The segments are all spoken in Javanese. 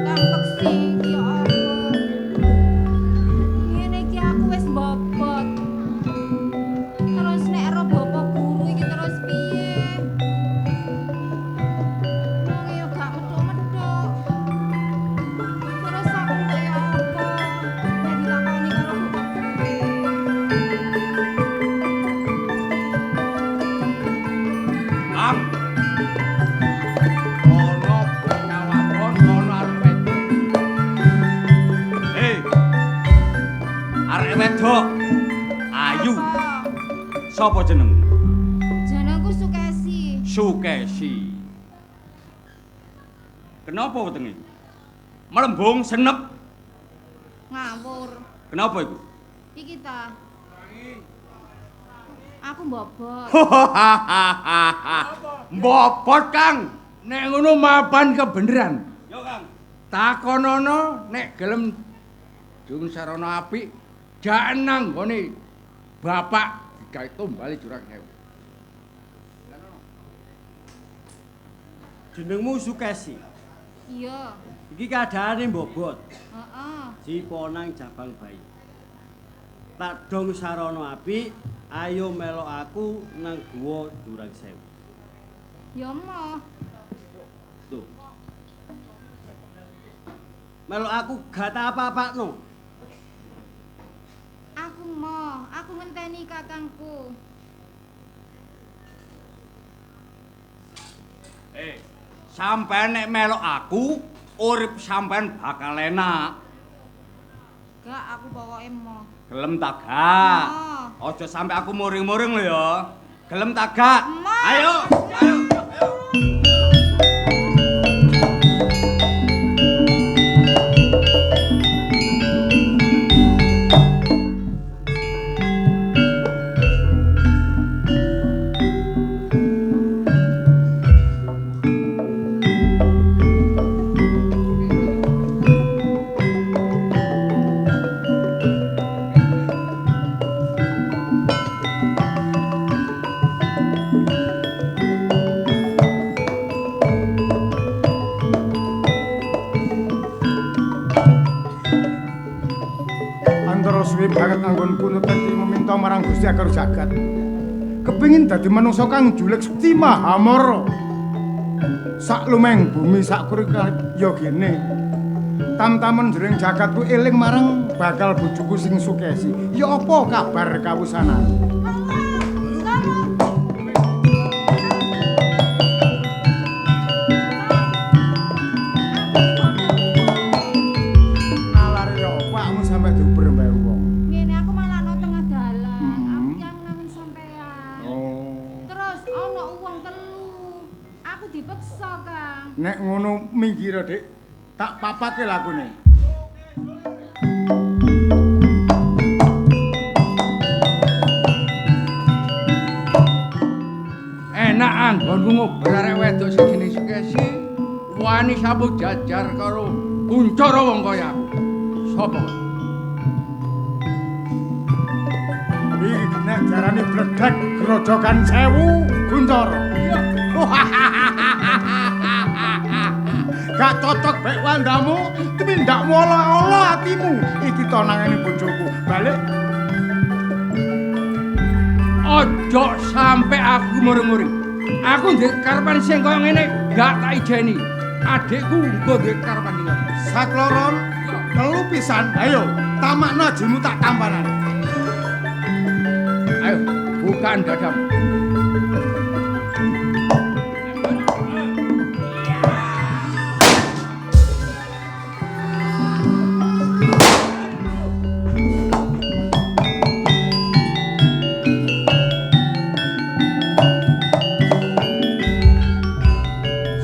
Kang Peksi iki ya apa? Ngene iki aku wis mbobot. Terus nek ero bapak guru iki terus piye? Wong yo gak metuk-metuk. Terus aku kaya apa? Nek ditakoni karo bapak guru. Kang. Ana bocah wadon, ana arek wedok. Hei. Arek wedok. Ayu. Apa? Sapa jenengmu? Jenengku Sukesi. Sukesi. Kenapa wetenge? Melembung senep. Ngawur. Kenapa iku? Iki ta. Aku mbobot. Mbobot, Kang. Nek ngono mapan kebeneran. Yo, Kang. Takonono nek gelem dung sarana apik, jak nang nggone bapak digawe tumbale Jurang Sewu. Jenengmu Sukesi. Iya. Iki keadaane mbobot. Heeh. Jiponang jabang bayi. Tak dong sarana apik, ayo melok aku nang guwa Jurang Sewu. Ya moh. Tuh. Melok aku gak tak apa-apakno. Aku moh, aku ngenteni kakangku. Sampean nek melok aku, urip sampean bakal enak. Gak, aku pokoke moh. Gelem ta gak? Moh. Aja sampe aku muring-muring lho ya. Gelem ta gak? Moh. Ayo, ayo, ayo. Antara suwe banget anggonku nuteti meminta marang Gusti Agar jagat. Kepingin dadi manungsa kang juleg sekti mahamara. Sak lumeng bumi sak ya gene. Tamtamen jroning jagatku eling marang bakal bojoku sing Sukesi. Ya apa kabar kawusanan? Nalare ya apa akmu sampe diuber mbek wong. Ngene aku malah no tengah dalan. Aku ki angen sampean. Oh. Terus ana wong telu. Aku dipeksa, Kang. Nek ngono minggir, Dik. Tak papake lakune. Enak anggonku ngobrol arek wedok sing jenenge Sukesi. Wani sapu jajar karo kuncara wong kaya aku. Sapa kowe? Iki nek jarane bledek grojogan sewu Kuncara. Gak cocok bek wandamu, tumindakmu ala-ala atimu. Iki to nangane bojoku. Balik. Ojo sampe aku muring-muring. Aku ndek karepan sing kaya ngene gak tak ijeni. Adikku engko ndek karepan iki. Sakloron telu pisan. Ayo, tamakno ajimu tak tampanan. Ayo, bukaan dadamu.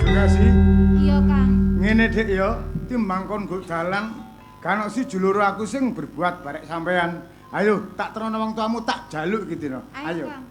Sukasi. Iya, Kang. Ngene Dik ya, timbang kon nggo dalan kan si julur aku sing berbuat barek sampean. Ayo, tak terno wong tuamu tak jaluk iki dina. Ayo, Kang.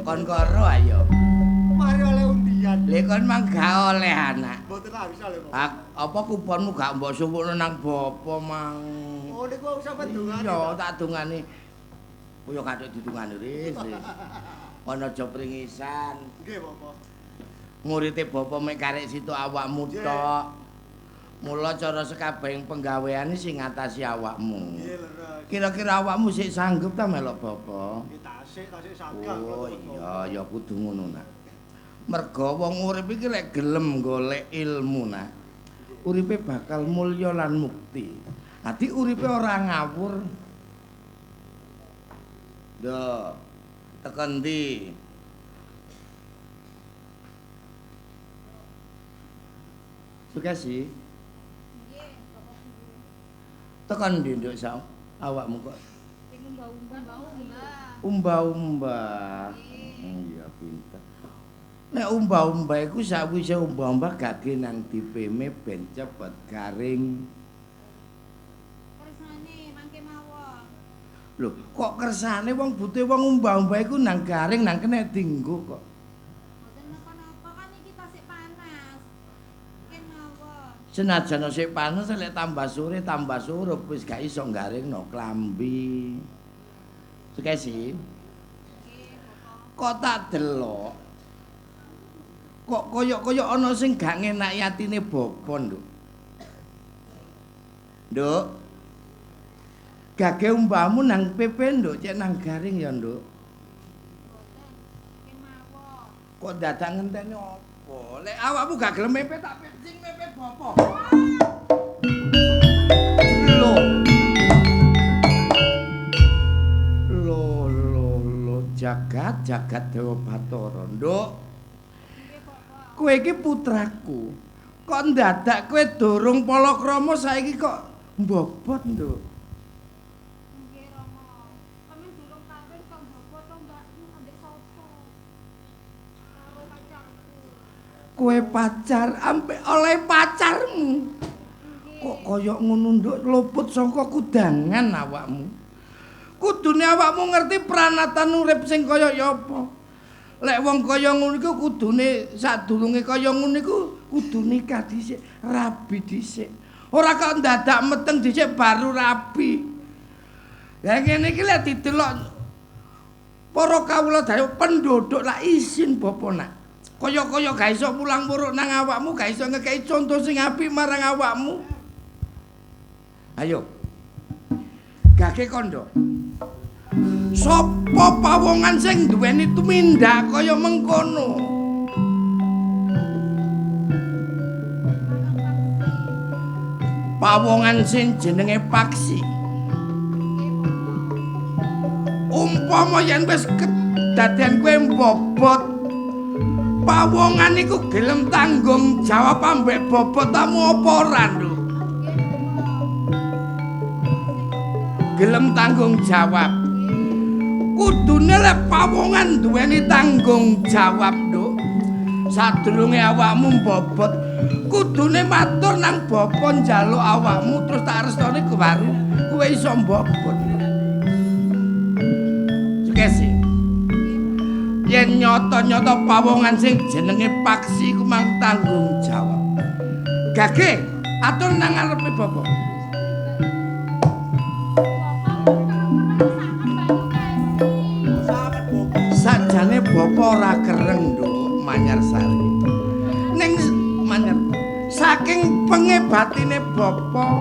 Kon karo ayo. Mari oleh undian. Lha kon mang gak oleh anak. Mboten bisa lho, Bapak. Apa kuponmu gak mbok suwukno nang bapa mang. Oh niku sampean dongane. Iya, tak dongane. Yo kathuk didongane Riz. Kon aja pringisan. Nggih, Bapak. Murite bapa mek karek situ awakmu tok. Mula cara sekabehing penggaweane sing ngatasi awakmu. Nggih, leres. Kira-kira awakmu sik sanggup ta melok bapa? Nggih, tasik sagah. Oh iya, ya kudu ngono nak. Merga wong urip iki lek gelem golek ilmu nak, uripe bakal mulya lan mukti. Dadi uripe ora ngawur. Yo, tekan ndi? Sukesi. Nggih, Bapak Guru. Tekan ndi nduk sak awakmu kok? Sing umbah-umbah. Umbah-umbah. Iya, pinter. Nek umbah-umbah iku sakwise umbah-umbah gage nang dipeme ben cepet garing. Kersane mangke mawon. Lho, kok kersane wong butuhe wong umbah-umbah iku nang garing nang kena dinggo kok. Mboten napa-napa kan iki tasik panas. Mungkin mawon. Senajan sik panas lek tambah sore tambah surup wis gak iso garingno klambi. Sukesi. Nggih, Bapak. Kok tak delok kok koyok-koyok ana sing gak ngenaki atine bapa, Nduk. Nduk. Gage umbahmu nang PP, Nduk, cek nang garing ya, Nduk. Mboten. Mungkin mawon. Kok dadak ngenteni apa? Lek awakmu gak gelem PP tak sing PP bapa. Lho. Lho lho lho jagat jagat Dewa Bathara, Nduk. Kowe iki putraku. Kok ndadak kowe durung palakrama saiki kok mbobot, Nduk. Nggih, Rama. Pamen durung kawin kok mbobot to, Mbak? Ambek sapa? Karo pacarku. Kowe pacar ambek oleh pacarmu. Kok kaya ngono, Nduk, luput saka kudangan awakmu. Kudune awakmu ngerti pranatan urip sing kaya ya apa. Lek wong kaya ngono iku kudune sadurunge kaya ngono iku kudu nikah dhisik, rabi dhisik. Ora kok ndadak meteng dhisik baru rabi. Lah ngene iki lek didelok para kawula daya penduduk lak isin bapa nak. Kaya-kaya gak iso pulang puruk nang awakmu, gak iso ngekeki contoh sing apik marang awakmu. Ayo. Gage kandha. Sapa pawongan sing duweni tumindak kaya mengkono? Pawongan sing jenenge Paksi. Umpama yen wis kedadean kowe mbobot, pawongan iku gelem tanggung jawab ambek bobotamu apa ora, Nduk? Gelem tanggung jawab. Kudune lek pawongan duweni tanggung jawab, Nduk. Sadurunge awakmu mbobot, kudune matur nang bapa njaluk awakmu terus tak restoni baru kowe iso mbobot. Sukesi. Yen nyata-nyata pawongan sing jenenge Paksi iku mang tanggung jawab. Gage, atur nang ngarepe bapa. Sajane bapa ora kereng, Nduk, Manyarsari. Ning Manyar saking pengebatine bapa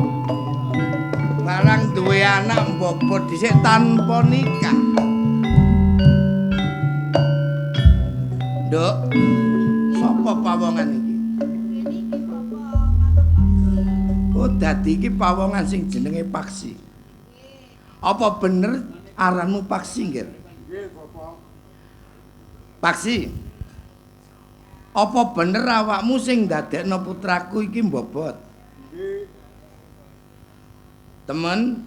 barang duwe anak mbobot dhisik tanpa nikah. Nduk, sapa pawongan iki? Niki bapa Paksi. Oh, dadi iki pawongan sing jenenge Paksi. Apa bener aranmu Paksi, nggih? Nggih, Bapak. Paksi. Apa bener awakmu sing ndadekno putraku iki mbobot? Nggih. Temen?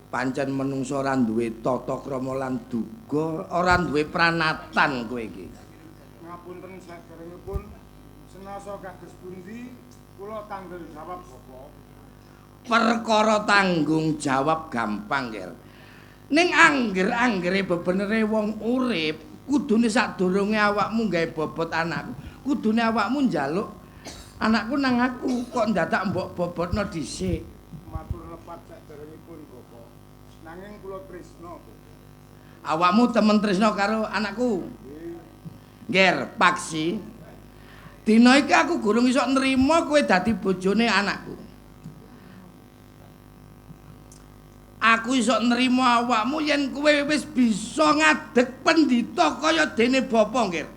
Pancen menungso ora duwe tata krama lan duga, ora duwe pranatan kowe iki. Ngapunten saderengipun senasa kados pundi kula tanggung jawab Bapak. Perkara tanggung jawab gampang, Ger. Ning angger-anggere bebenere wong urip, kudune sadurunge awakmu gawe bobot anakku, kudune awakmu njaluk anakku nang aku, kok ndadak mbok bobotno dhisik. Matur lepat saderengipun Bapak. Nanging kula tresna, Bapak. Awakmu temen tresna karo anakku. Ngger, Paksi. Dina iki aku gurung iso nrima kowe dadi bojone anakku. Aku iso nrima awakmu yen kowe wis bisa ngadeg pendhita kaya dene bapa, Ngger.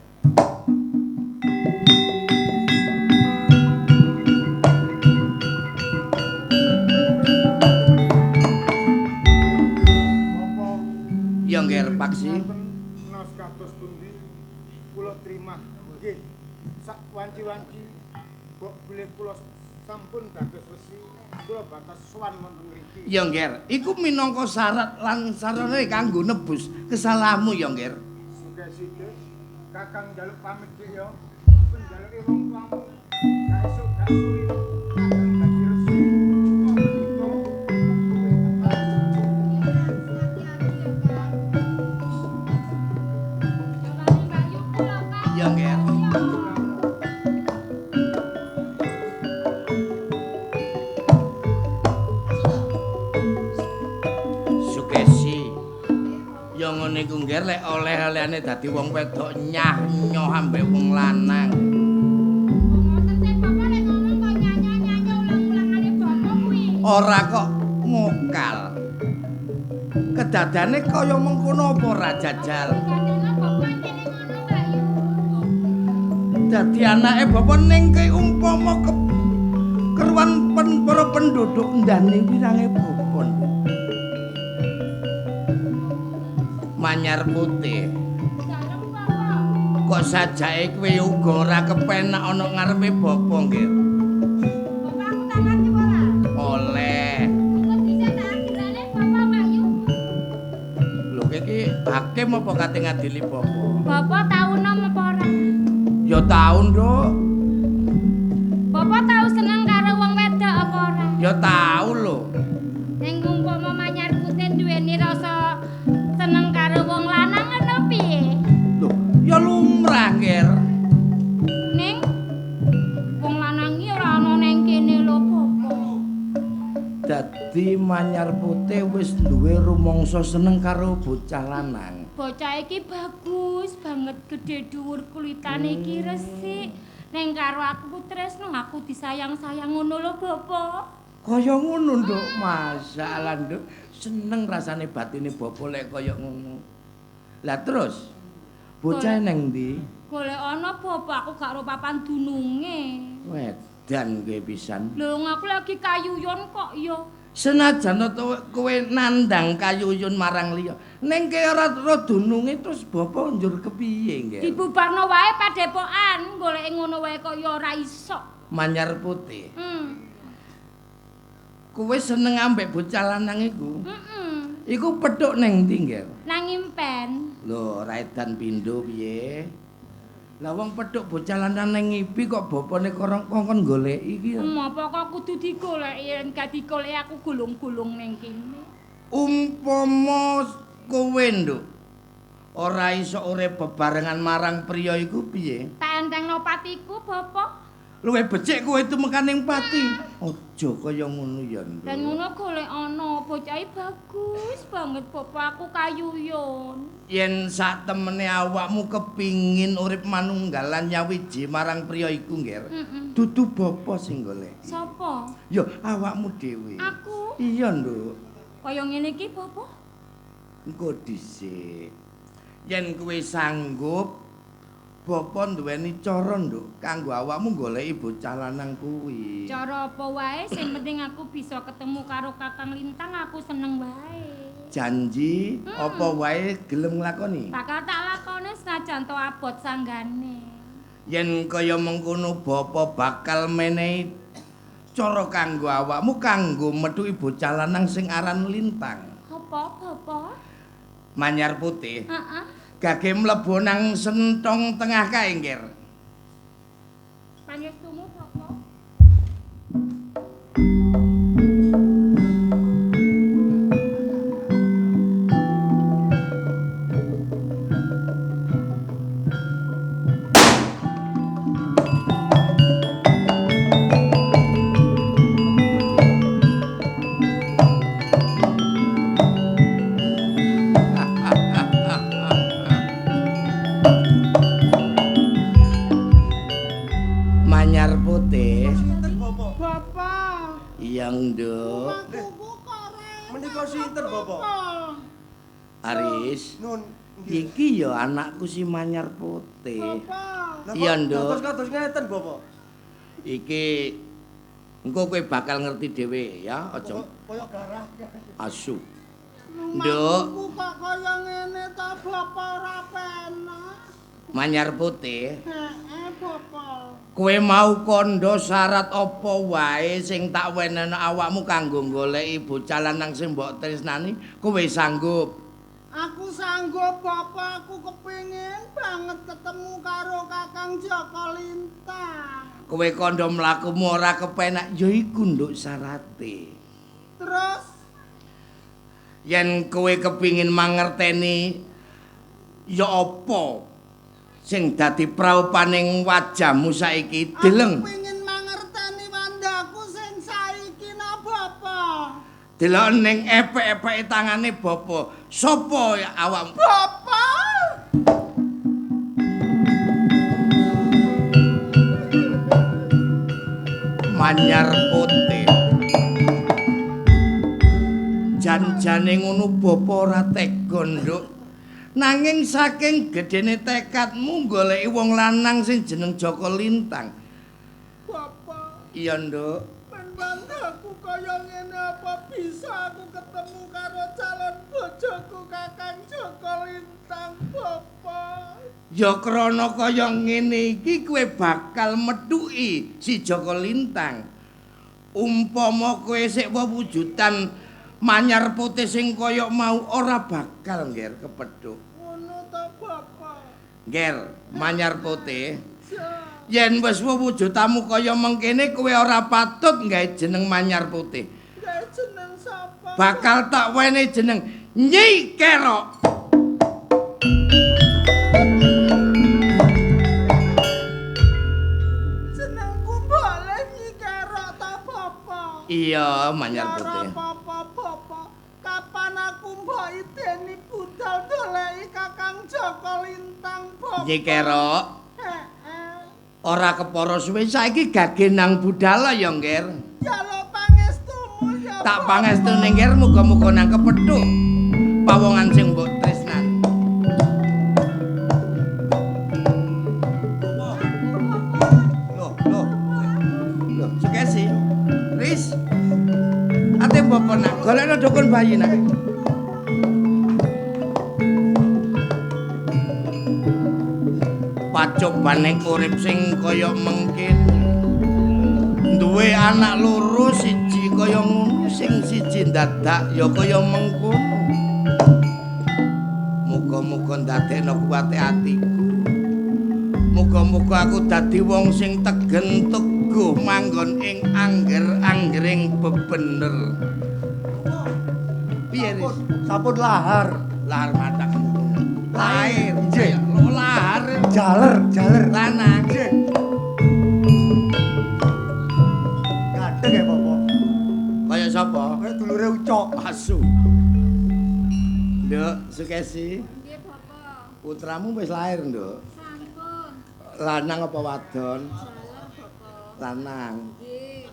Bapak. Ya, Ngger, Paksi. Menaos kados pundi kula terima. Nggih. Sak wanci-wanci mbok bilih kula sampun dados resi, kula batas sowan wonten mriki. Ya, Ngger, iku minangka syarat lan sarane kanggo nebus kesalahanmu ya, Ngger. Sukesi, Dik. Kakang njaluk pamit, Dik ya. Penjaluke wong tuamu gak esuk gak suwi kakang dadi resi. Kok menika luwih tepat. Hati-hati ya, Kang. Dongane Mbak Yu kula, Kang. Ya, Ngger. Sukesi. Ya ngene iku, Ngger, lek oleh-olehane dadi wong wedok nyah nyoh ambek wong lanang. Ngoten sing bapak lek ngomong kok nyanyo-nyanyo ulang-ulangane bapak kuwi. Ora kok ngokal. Kedadane kaya mengkono apa ora jajal. Dadene bapak kene ngono, Mbak Yu. Dadi anake bapak ning ke umpama keruan para penduduk ndane wirange bapak. Manyar putih. Dalem bapak. Kok sajake kowe uga ora kepenak ana ngarepe bapak, Nggih? Bapak aku tak ngerti ora? Oleh. Engko dhisik tak adilane bapak, Mbak Yu. Lho iki hakim apa kate ngadili bapak? Bapak tau nom apa ora? Ya tau, Nduk. Bapak tau seneng karo wong wedok apa ora? Ya tau lho. Ning umpama Manyar Putih duweni rasa seneng karo wong lanang ngono piye? Lho, ya lumrah, Nger. Ning wong lanang iki ora ana ning kene lho, Bapak. Dadi Manyar Putih wis duwe rumangsa seneng karo bocah lanang. Bocah iki bagus banget, gedhe dhuwur, kulitane iki resik. Ning karo aku tresno, aku disayang-sayang ngono lho, Bapak. Kaya ngono, Nduk. Masalah, Nduk. Seneng rasane batine bapak lek kaya ngono. Lah terus bocah nang ndi? Golek ana bapak, aku gak ro papan dununge. Wedan kowe pisan. Lho, aku lagi kayuyon kok ya. Senajan to kowe nandang kayuyun marang liya, ning ke ora ro dununge terus bapak njur kepiye, Nggih? Dibubarno wae padepokan, goleke ngono wae kok ya ora iso. Manyar Putih. Kowe seneng ambek bocah lanang iku? Heeh. Iku petuk nang ndi, Nggih? Nang impen. Lho, ora edan pindho piye? Lah wong petuk bocah lanang nang ngipi kok bapane kongkon goleki iki ya. Apa kok kudu digoleki, yen gak digoleki aku gulung-gulung ning kene. Umpama kowe, Nduk, ora iso urip bebarengan marang priya iku piye? Tak entengno patiku, Bapak. Luwih becik kowe tumekan ning pati. Aja kaya ngono ya, Nduk. Dan ngono golek ana, bocahe bagus banget, Bapak, aku kayuyon. Yen sak temene awakmu kepingin urip manunggalan nyawiji marang priya iku, Ngger. Dudu bapa sing goleki. Sapa? Ya awakmu dhewe. Aku? Iya, Nduk. Kaya ngene iki, Bapak? Engko dhisik. Yen kowe sanggup, bapa duweni cara, Nduk, kanggo awakmu goleki bocah lanang kuwi. Cara apa wae, sing penting aku bisa ketemu karo Kakang Lintang, aku seneng wae. Janji apa wae gelem nglakoni? Bakal tak lakoni senajan to abot sanggane. Yen kaya mengkono bapa bakal menehi cara kanggo awakmu kanggo methuki bocah lanang sing aran Lintang. Apa, Bapak? Manyar Putih. Heeh. Gage mlebu nang sentong tengah kae, Ngger. Pangestumu, Bapak. Manyar putih. Sinten, Bapak? Bapak. Iya, Nduk. Menika sinten, Bapak? Aris. Nun, nggih. Iki ya anakku si Manyar Putih. Bapak. Iya, Nduk. Kados-kados ngeten, Bapak. Iki engko kowe bakal ngerti dhewe ya, aja Kaya garah. asu. Nduk. Lumakuku kok kaya ngene ta Bapak ora penak. Manyar Putih. Heeh, Bapak. Kowe mau kandha syarat apa wae sing tak wenehno awakmu kanggo goleki bocah lanang sing mbok tresnani, kowe sanggup. Aku sanggup, Bapak. Aku kepingin banget ketemu karo Kakang Jaka Lintang. Kowe kandha mlakumu ora kepenak, ya iku nduk syarate. Terus Yen kowe kepingin mangerteni ya apa sing dadi praupaning wajahmu saiki, deleng. Aku pengin mangerteni wandaku sing saiki na, Bapak. Delok ning epek-epeke tangane bapa. Sopo ya awakmu? Bapak. Manyar Putih. Jan-jane ngono bapa ora tega, Nduk. Nanging saking gedene tekadmu goleki wong lanang sing jeneng Jaka Lintang. Bapak, Iya, Nduk. men wandaku kaya ngene apa bisa aku ketemu karo calon bojoku Kakang Jaka Lintang, Bapak? Ya krana kaya ngene iki kowe bakal methuki si Jaka Lintang. Umpama kowe sik wewujudan Manyar Putih sing kaya mau ora bakal ngger kepethuk. Ngono ta, Bapak? Ngger, Manyar Putih. Ja. Yen wis wewujudamu kaya mengkene kowe ora patut nggawe jeneng Manyar Putih. Gawe jeneng sapa? Bakal tak wenehi jeneng Nyi Kerok. Jenengku boleh Nyi Kerok ta, Bapak? Iya, Manyar Ora Putih. apa-apa, Bapak. Kapan aku mbok ideni budal doleki Kakang Jaka Lintang, Bapak? Nyi Kerok, Heeh. ora kepara suwe saiki gage nang budala ya, Ngger. Jaluk pangestumu ya, Tak Bapak. pangestune Ngger, muga-muga nang kepethuk pawongan sing mbok tresnani. Loh, loh. Loh, Sukesi. Riz. Ate bapak nak golekno dukun bayi nak. Pacobane urip sing kaya mengkene. Duwe anak loro, siji kaya ngono, sing siji ndadak ya kaya mengkono. Muga-muga ndadekno kuwate atiku. Muga-muga aku dadi wong sing tegen teguh manggon ing angger-anggering bebener. Piye, Riz? Sampun lahar. Lahar matak. Lahir. Nggih. Lho lahar Jaler, jaler. lanang. Nggih. Gandeng ya, Bapak. Kaya sapa? Kaya dulure Ucok. Asu. Nduk, Sukesi, Nggih, Bapak. putramu wis lahir, Nduk. Sampun. Lanang apa wadon? Jaler, Bapak. Lanang. Nggih.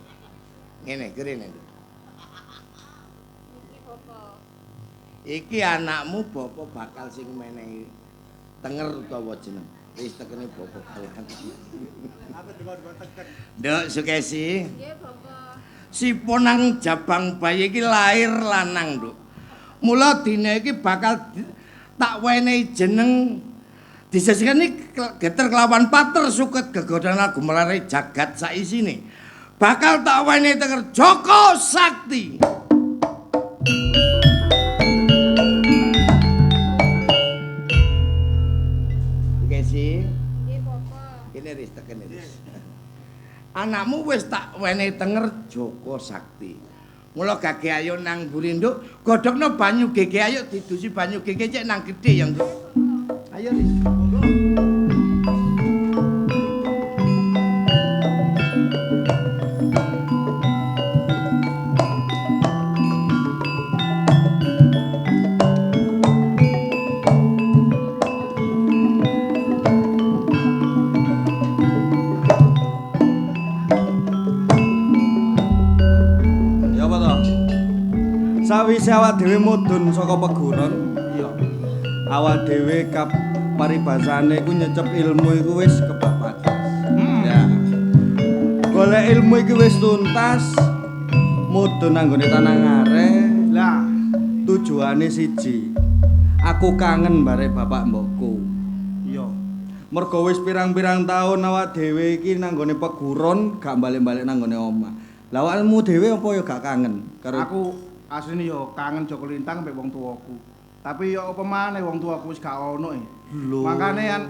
Ngene, gerene, Nduk. Niki, Bapak. Iki anakmu bapa bakal sing menehi tenger utawa jeneng. Wis tekene bapa kawan. Aku delok-delok teken. Nduk Sukesi, Nggih, Bapak. si Ponang Jabang Bayi iki lahir lanang, Nduk. Mula dina iki bakal tak wenehi jeneng disesikan geter kelawan pater suket gegodhan gumelare jagat saisine. Bakal tak wenehi tenger Joko Sakti. Sukesi. Nggih, Bapak. Kene Riz, tekene Riz. Anakmu wis tak wenehi tenger Joko Sakti. Mula gage ayo nang mburi nduk, godhogno banyu gege ayo didusi banyu gege cek nang gedhe ya, Nduk. Ayo Riz. Sawise awak dhewe mudhun saka peguron, iya. Awak dhewe kap paribasane iku nyecep ilmu iku wis kebabatas. Ya. Golek ilmu iki wis tuntas, mudhun nang nggone tanah ngare. Lah, tujuane siji. Aku kangen bare bapak mbokku. Iya. Mergo wis pirang-pirang taun awak dhewe iki nang nggone peguron gak balik-balik nang nggone omah. Lah awakmu dhewe apa ya gak kangen karo aku asline yo kangen Joko Lintang mbek wong tuaku. Tapi yo apa maneh wong tuaku wis gak ono e. Lho. Makane kan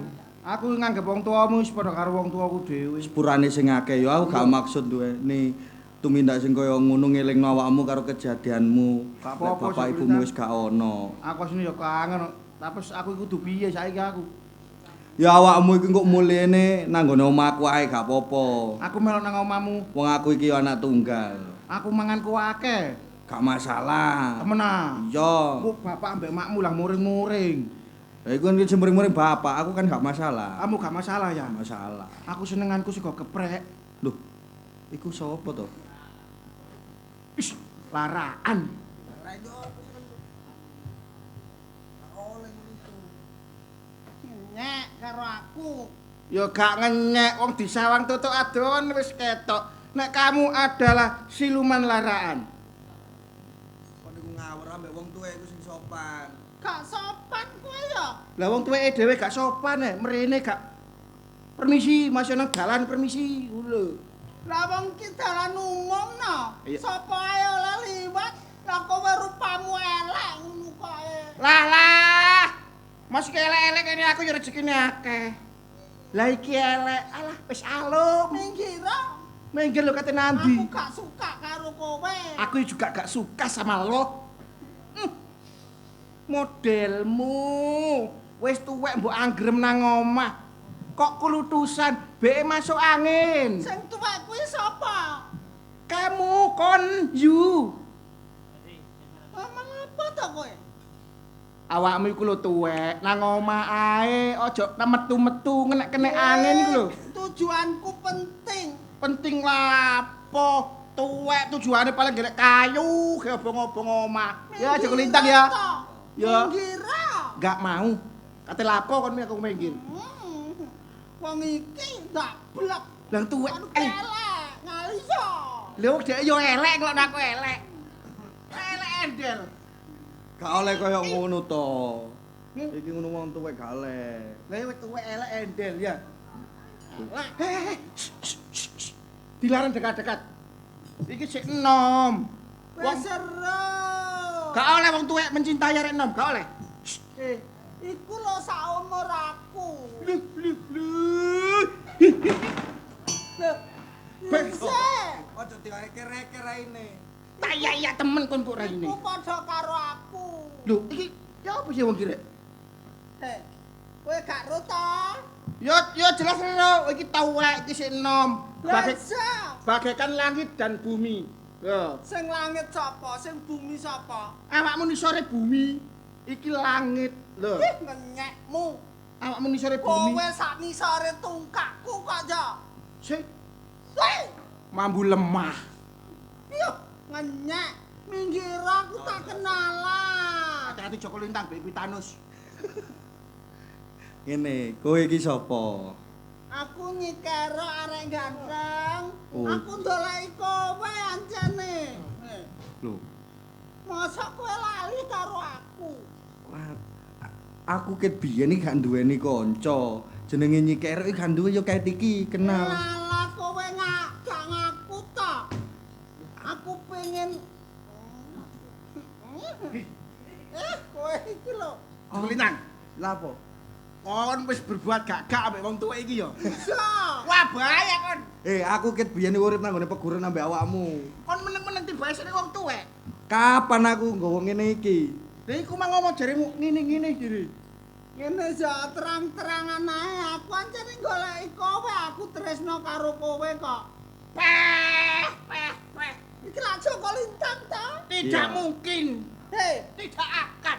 aku nganggep wong tuamu wis padha karo wong tuaku dhewe. Sepurane sing akeh ya aku gak maksud duweni tumindak sing kaya ngono ngelingno awakmu karo kejadianmu. Gak Lek apa-apa, bapak Joko ibumu Lintang. wis gak ono. Aku asline yo kangen, tapi aku iku kudu piye saiki aku? Ya awakmu iki kok mulihne nang nggone omahku ae gak apa-apa. Aku melok nang omahmu. Wong aku iki anak tunggal. Aku manganku akeh. Gak masalah. Temen ah. Iya. Kok bapak ambek makmu lah muring-muring. Lah iku kan sing muring-muring bapak, aku kan gak masalah. Kamu gak masalah ya? Gak masalah. Aku senenganku sego geprek. Loh, iku sapa to? Ish, laraan. Nyek karo aku. Ya gak ngenyek wong disawang tutuk adon wis ketok. Nek kamu adalah siluman laraan. Kon niku ngawur ambek wong tuwek iku sing sopan. Gak sopan kowe ya. Lah wong tuweke dhewe gak sopan eh, mrene gak permisi, masih nang dalan permisi ngono lho. Lah wong ki dalan umum no. Iya. Sapa ae oleh liwat, lah kowe rupamu elek ngono koe. Lah lah. Masuk elek-elek kene aku ya rezekine akeh. Lah iki elek, alah wis alum. Minggir. ah. Minggir lho kate nandi. Aku gak suka karo kowe. Aku juga gak suka sama lo. Modelmu wis tuwek mbok anggrem nang omah. Kok kulutusan, beke masuk angin. Sing tuwek kuwi sapa? Kamu kon you. Ngomong apa to kowe? Awakmu iku lho tuwek nang omah ae, aja metu-metu ngenek-kenek angin iku lho. Tujuanku penting. Penting lapo? Tuwek tujuane paling golek kayu, ge obong-obong omah. Ya aja kelintang ya. Ya. Minggir. ah. Gak mau. Kate lapo kon aku minggir. Wong iki ndak blek. Lah tuwek Anu elek, ngaliso. Lha wong dhek yo elek kok aku elek. Elek endel. Gak oleh kaya ngono to. Iki ngono wong tuwek gak oleh. Lah wis tuwek elek endel ya. Heh. Dilarang dekat-dekat. Iki sik enom. Wis seru. Gak oleh wong tuwek mencintai arek enom, gak oleh. Eh, iku lho sak umur aku. Luh luh luh. Lho. Sik. Ojo direker-reker raine. Tak iya iya temen kon kok raine. Iku padha karo aku. Lho, iki ya apa sih wong ki rek? Heh. Kowe gak ro to? Yo yo jelas ro, iki tuwek iki sik enom. Lah iya. Bagaikan langit dan bumi. Yo. Sing langit sapa, sing bumi sapa? Awakmu nisore bumi, iki langit lho. Ih, ngenyekmu. Awakmu nisore bumi. Kowe sak nisore tungkakku kok ya. Sik Hei, mambu lemah. Iya, ngenyek. Minggir aku tak kenalan. Hati-hati Joko Lintang mbek Pitanus. Ngene, kowe iki sapa? Aku nyikero arek ganteng. Oh. Aku ndoleki kowe ancene. Lho, Masa kowe lali karo aku? Aku ket biyen iki gak duweni kanca. Jenenge Nyi Kerok iki gak duwe ya ket iki kenal. Lala kowe gak ngaku to. Aku pengen kowe iki lho. Joko Lintang, Lah apa? kon wis berbuat gak-gak ambek wong tuwek iki ya. Iya. Wah, bahaya kon. Aku ket biyen urip nang nggone peguron ambek awakmu. Kon meneng-meneng tiba esuk wong tuwek. Kapan aku nggawa ngene iki? Lha iku mang ngomong jaremu ngene-ngene jere. Ngene ya terang-terangan ae aku ancene goleki kowe, aku tresno karo kowe kok. Peh, peh, peh. Iki lak Joko Lintang ta? Tidak Iya. mungkin. Hei, Tidak akan.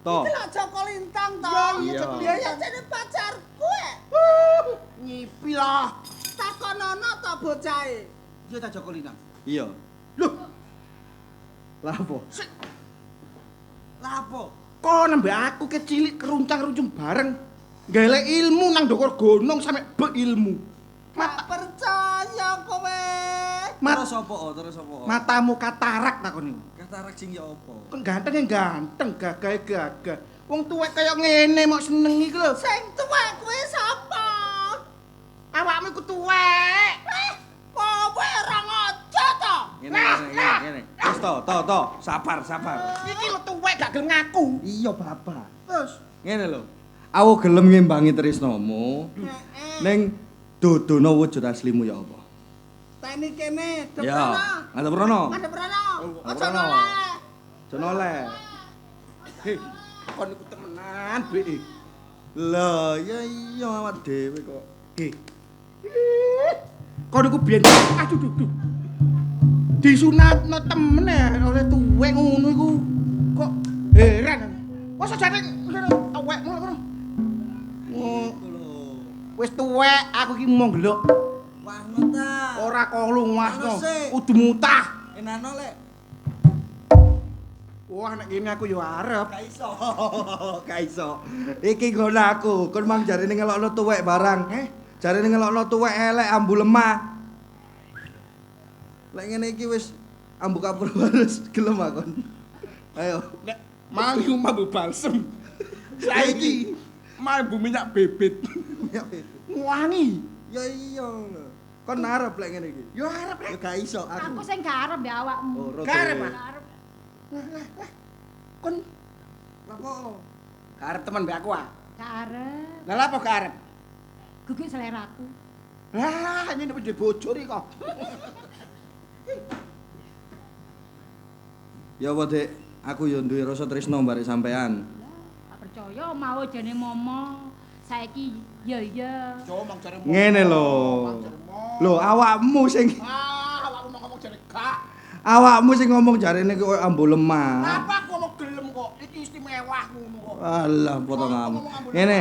Toh. iki lak Joko Lintang ta? Iya, Iya. Joko Ya Lintang. jane pacarku. Nyipi lah. Takonono ta bocahe. Iya ta Joko Lintang. Iya. Loh, Lah apa? sik. Lah apa? Kon ambek aku kecilik keruncang-runcung bareng. Golek ilmu nang ndukur gunung sampe bek ilmu. Gak percaya kowe. Terus apa? Terus apa? Matamu katarak takon iku. Katarak sing ya apa? Kon ganteng ganteng, gagahe gagah. Wong tuwek kaya ngene mok seneng iku lho. Sing tuwek kuwi sapa? Awakmu iku tuwek. Kowe ora ngojo to? Ngene ngene ngene. Wis to, to, sabar, sabar. Iki lho tuwek gak gelem ngaku. Iya, Bapak. Terus ngene lho. Aku gelem ngimbangi tresnomu. Ning dudono wujud aslimu ya apa? Teni kene, Ya, ngadep rono. Ngadep rono. Aja noleh. Aja noleh. Hei, kon iku temenan, Bek. Lah, ya iya awak dhewe kok. Hei. Kon iku biyen aduh duh duh. Disunatno temen oleh tuwek ngono iku. Kok heran. Mosok jane tuwek ngono. Wis tuwek aku iki mau ngeluk. Wasno ta. Ora kolu wasno. Kudu mutah. Enano lek. Wah nek kene aku yo arep. Gak iso. Gak iso. Iki nggon aku, kon mang jarene ngelokno tuwek barang. Jarene ngelokno tuwek elek ambu lemah. Lek ngene iki wis ambu kapur harus gelem akon. Ayo. Nek mang iku mambu balsem. Saiki mambu minyak bebet. Minyak bebet. Wangi. Ya iya lho. Kon arep lek ngene iki. Ya arep rek. Ya gak iso aku. Aku sing gak arep mbek awakmu. Gak arep. Lah lah lah. Kon lha kok gak arep temen mbek aku ah? Gak arep. Lah lha apa gak arep? Guguk seleraku. Lah ngene wis bojo iki kok. Ya apa, Dik? Aku ya duwe rasa tresno barek sampean. Gak percaya mau jane momo. Saiki ya ya. Ngene lho. Lho awakmu sing awakmu ngomong jare gak. Awakmu sing ngomong jarene koyo ambu lemah. Apa aku ngomong gelem kok? Iki istimewa ngono kok. Alah potonganmu. Ngene.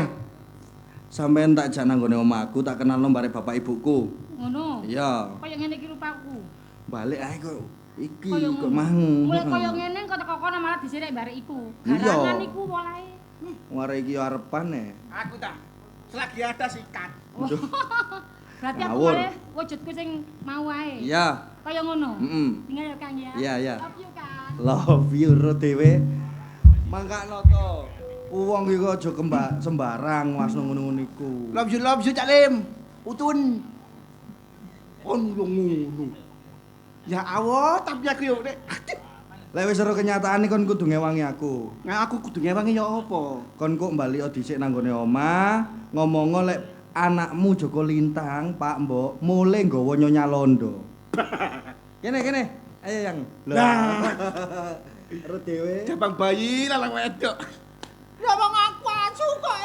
Sampeyan tak jak nang nggone omahku, tak kenalno barek bapak ibuku. Ngono. Iya. Kaya ngene iki rupaku. Balik ae kok iki kok mang. Mulai kaya ngene kok teko kono malah disirik barek iku. Garangan iku polahe. Ware iki arepan e. Aku ta. Selagi ada sikat. Berarti aku boleh wujudku sing mau ae. Iya. Kaya ngono. Heeh. Tinggal ya Kang ya. Iya, iya. Love you, Kang. Love you ro dhewe. Mangkakno to. Wong iki aja sembarang wasno ngono-ngono iku. Love you Cak Lim. Utun. Kon yo ngono. Ya Allah, tapi aku yo nek lek wis ero kenyataane kon kudu ngewangi aku. Nah aku kudu ngewangi ya apa? Kon kok bali dhisik nang nggone omah, ngomongo lek anakmu Joko Lintang, Pak Mbok, mule nggawa Nyonya Londo. Kene kene. Ayo yang. Lah. Ero dhewe. Jabang bayi lanang wedok. Lah wong aku asu kok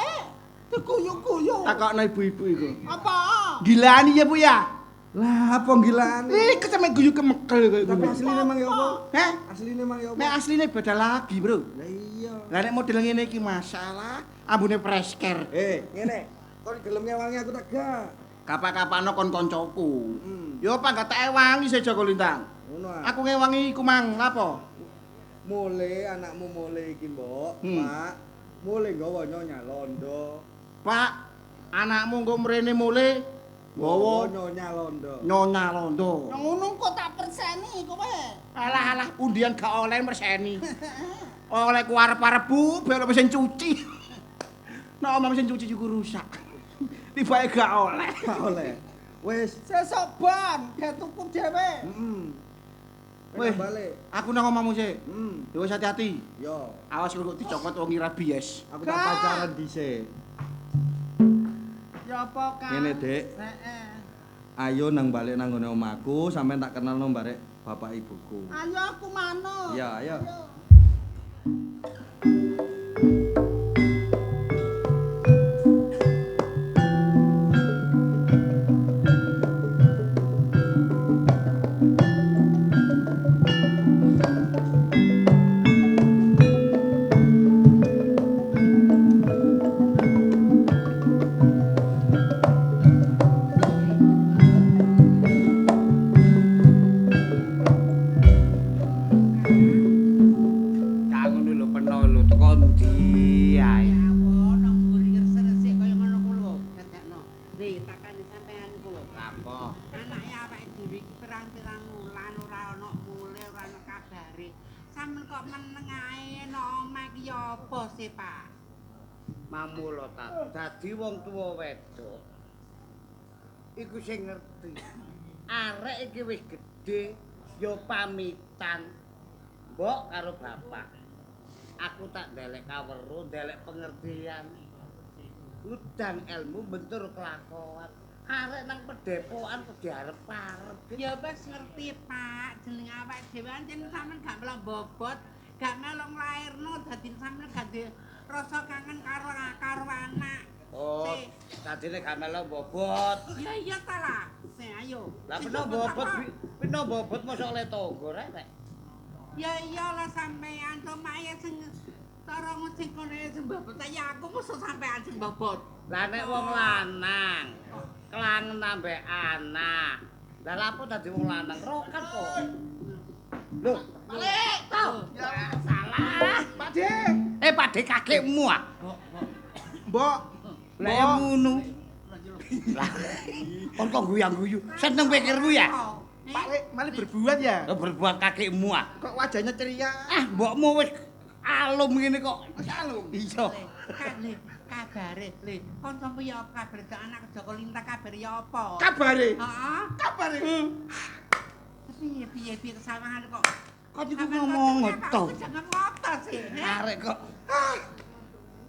diguyu-guyu. Takokno ibu-ibu iku. Apa? Gilani ya Bu ya? Lah apa gilane? Iki sampe guyu kemekel koyo ngono. Tapi asline mang ya apa? Heh? Asline mang ya apa? Nek asline beda lagi, Bro. Lah iya. Lah nek model ngene iki masalah ambune fresh care. Ngene. Kon gelem ngewangi aku tak gak? Kapan-kapano kon koncoku. Yo pangkat tak ewangi se Joko Lintang. Ngono ah. Aku ngewangi iku mang, lha apa? Mule anakmu mule iki, Mbok. Pak, mule nggawa Nyonya Londo. Pak, anakmu engko mrene mule nggawa Nyonya Londo. Nyonya Londo. Ngono kok tak perseni kowe. Alah alah undian gak oleh merseni. Oleh ku arep-arep Bu, ben mesin cuci. Nek omah mesin cuci iku rusak. Tibake gak oleh. Gak oleh. Wis sesuk ban, gak tuku dhewe. Heeh. Wis balik. Aku nang omahmu sik. Heeh. Ya wis hati-hati. Yo. Awas kok dicokot wong ira bies. Aku tak pacaran dhisik. Ya apa, Kang? Ngene, Dik. Heeh. Ayo nang balik nang nggone omahku, sampean tak kenalno barek bapak ibuku. Ayo aku manut. Iya, ayo. Le takane sampean iku lho. Apa? Anake awake dhewe iki pirang-pirang wulan ora ana mule, ora ana kabare. Sampeyan kok meneng ae nang omah iki ya apa sih, Pak? Mamula ta, dadi wong tuwa wedok. Iku sing ngerti. Arek iki wis gedhe, ya pamitan. Mbok karo bapak. Aku tak ndelek kaweruh, ndelek pengertian. Udang ilmu bentur kelakuan. Arek nang pedepokan kok diarep-arep. Ya wis ngerti, Pak. Jeneng awake dhewe ancen sampeyan gak melok bobot, gak melok nglairno dadi sampeyan gak duwe rasa kangen karo anak. Oh, dadine gak melok bobot. Ya iya ta lah. Sing ayo. Lah peno bobot, peno bobot mosok oleh tangga rek rek. Ya iya lah sampean to mak sing cara sing kono sing bobot ya aku mosok sampean sing bobot. Lah nek wong lanang kelangen ambek anak. Lah lha apa dadi wong lanang rokan kok. Lho, balik to. Ya salah. Pak De. Pak De kakekmu ah. Mbok. Lah ngono. Lah kon kok guyang-guyu. Seneng pikirmu ya? Pak Lek malah berbuat ya? Lah berbuat kakekmu ah. Kok wajahnya ceria? Ah, mbokmu wis alum ngene kok. Wis alum. Iya. Le, kabare le, kancamu ya apa kabare anak Joko Lintang kabare ya apa? Kabare? Heeh. Kabare. Piye piye piye kesawangan kok. Kok iku ngomong ngoto. Jangan ngoto sih. Arek kok.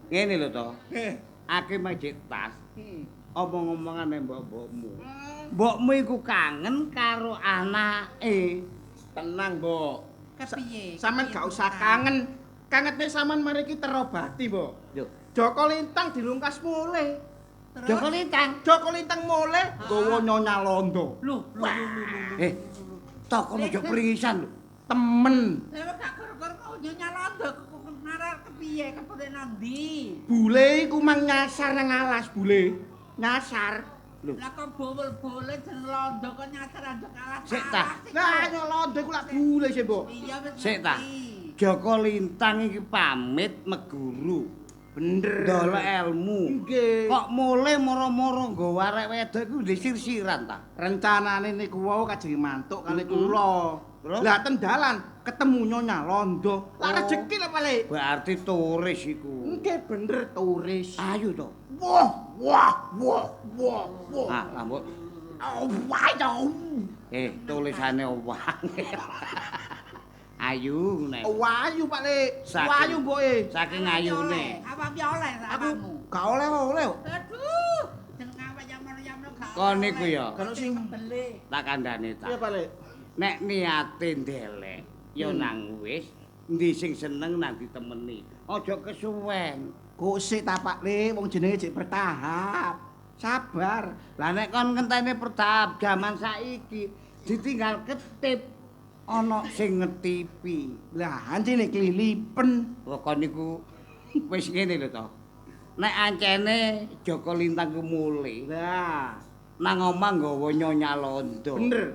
Ngene lho to. Aku majik tas. Omong-omongane mbok-mbokmu. Mbokmu iku kangen karo anake. Tenang, Mbok. Kepiye? Sampeyan gak usah kangen. Kangete sampean mari iki terobati, Mbok. Lho, Joko Lintang dilungkas mulih. Joko Lintang. Joko Lintang mulih nggawa Nyonya Londo. Lho, lho, lho, lho. Toko ojo pringisan lho. Temen. Lah gak gor-gor kok Nyonya Londo kok narar kepiye kepune nang ndi? Bule iku mang nyasar nang alas, bule. Nyasar. Lho. Lah kok bowel-bowel jeneng Londo kok nyasar anjuk alas. Sik ta. Lah Nyonya Londo iku lak bule sih, Mbok. Iya wis. Sik ta. Joko Lintang iki pamit meguru. Bener. Ndolek ilmu. Nggih. Kok mulih moro-moro nggawa arek wedok iku ndek sir-siran ta? Rencanane niku wau kajeng mantuk kali kula. Lah ten dalan ketemu Nyonya Londo. Lah rejeki lho Pak Lek. Berarti turis iku. Nggih bener turis. Ayo to. Wah, wah, wah, wah, wah. Ah, lah mbok. Oh, wah, tulisane wangi. Ayu ngene. Ayu Pak Lek. Ayu mboke. Saking ayune. Apa piye oleh aku gak oleh-oleh kok. Aduh, jeneng awak yamono-yamono gak. Kon niku ya. Kalau sing beli. Tak kandhane ta. Iya Pak Lek. Nek niate ndelek ya nang wis endi sing seneng nang ditemeni. Aja kesuwen. Kok sik ta Pak Lek, wong jenenge jek bertahap. Sabar. Lah nek kon ngenteni bertahap jaman saiki ditinggal ketip. Ana sing ngetipi. Lah ancene klilipen. Kok niku wis ngene lho to. Nek ancene Joko Lintang ku mulih. Lah nang omah nggawa Nyonya Londo. Bener.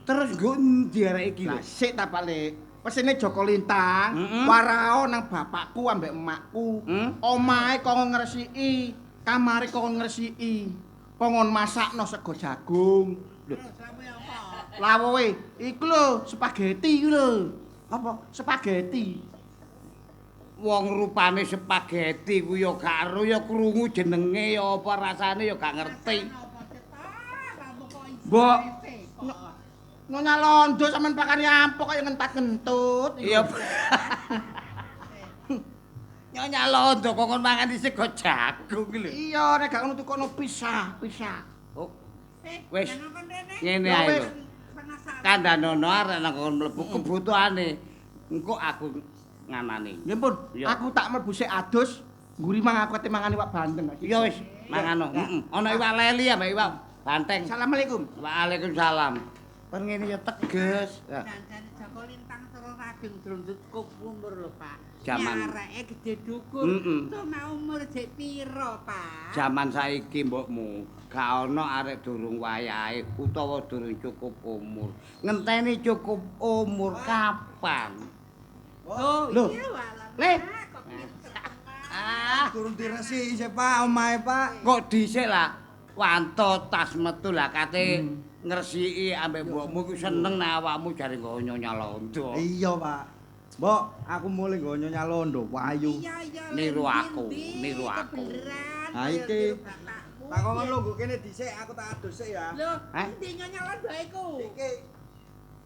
Terus nggo endi arek iki lho? Lah sik ta Pak Lek. Pesene Joko Lintang warao nang bapakku ambek emakku. Omahe kok ngresiki, kamare kok ngresiki. Kongon masakno sego jagung. Lho. Lawuhe iku lho spaghetti iku lho. Apa? Spaghetti. Wong rupane spaghetti ku ya gak ero ya krungu jenenge ya apa rasane ya gak ngerti. Mbok Nyonya Londo sampean pakane ampok kaya ngentat-ngentut. Iya. Nyonya Londo kok kon mangan sego jagung iki lho. Iya, nek gak ngono tukono pisah, pisah. Oh. Wis. Ngene ae lho. Kandhanono arek nang kon mlebu kebutuhane. Engko aku nganani. Nggih pun, aku tak mlebu sik adus, ngguri mang aku ate mangan iwak bandeng. Iya wis, mangano. Heeh. Ana iwak leli ambek iwak banteng. Assalamualaikum. Waalaikumsalam. Kon ngene ya teges. Janjane Joko Lintang terus rabing durung cukup umur lho, Pak. Jaman areke gedhe dukur. Cuma umur jek piro, Pak? Jaman saiki mbokmu gak ana arek durung wayahe utawa durung cukup umur. Ngenteni cukup umur kapan? Oh, iya walah. Le. Ah, durung diresiki sik, Pak, omahe, Pak. Kok dhisik lah. Wanto tas metu lah kate ngresiki ambek mbokmu iku seneng nek awakmu jare nggo Nyonya Londo. Iya, Pak. Mbok, aku mulih nggo Nyonya Londo wayu. Iya, iya. Niru aku, niru aku. Ha iki. Tak kongkon lungguh kene dhisik, aku tak adus sik ya. Lho, endi Nyonya Londo iku? Iki.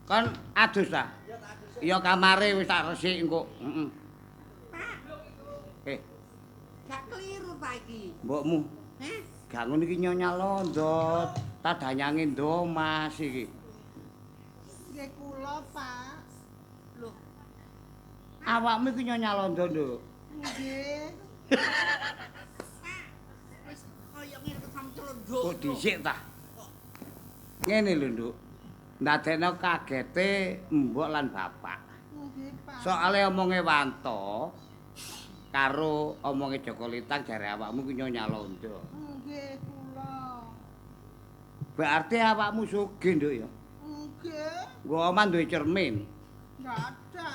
Kon adus ta? Ya tak adus. Ya kamare wis tak resik engko. Heeh. Pak. Gak keliru ta iki. Mbokmu. Heh? Gak ngono iki Nyonya Londo, ta danyange Ndomas iki. Nggih kula, Pak. Lho. Awakmu iki Nyonya Londo, Nduk. Nggih. Pak, wis kaya ngene kesam celenduk. Kok dhisik ta? Ngene lho, Nduk. Ndadekno kagete mbok lan bapak. Nggih, Pak. Soale omonge Wanto karo omonge Joko Lintang jare awakmu ku Nyonya Londo. Nggih, kula. Berarti awakmu sugih, Nduk ya. Nggih. Nggo omah duwe cermin. Nggak ada.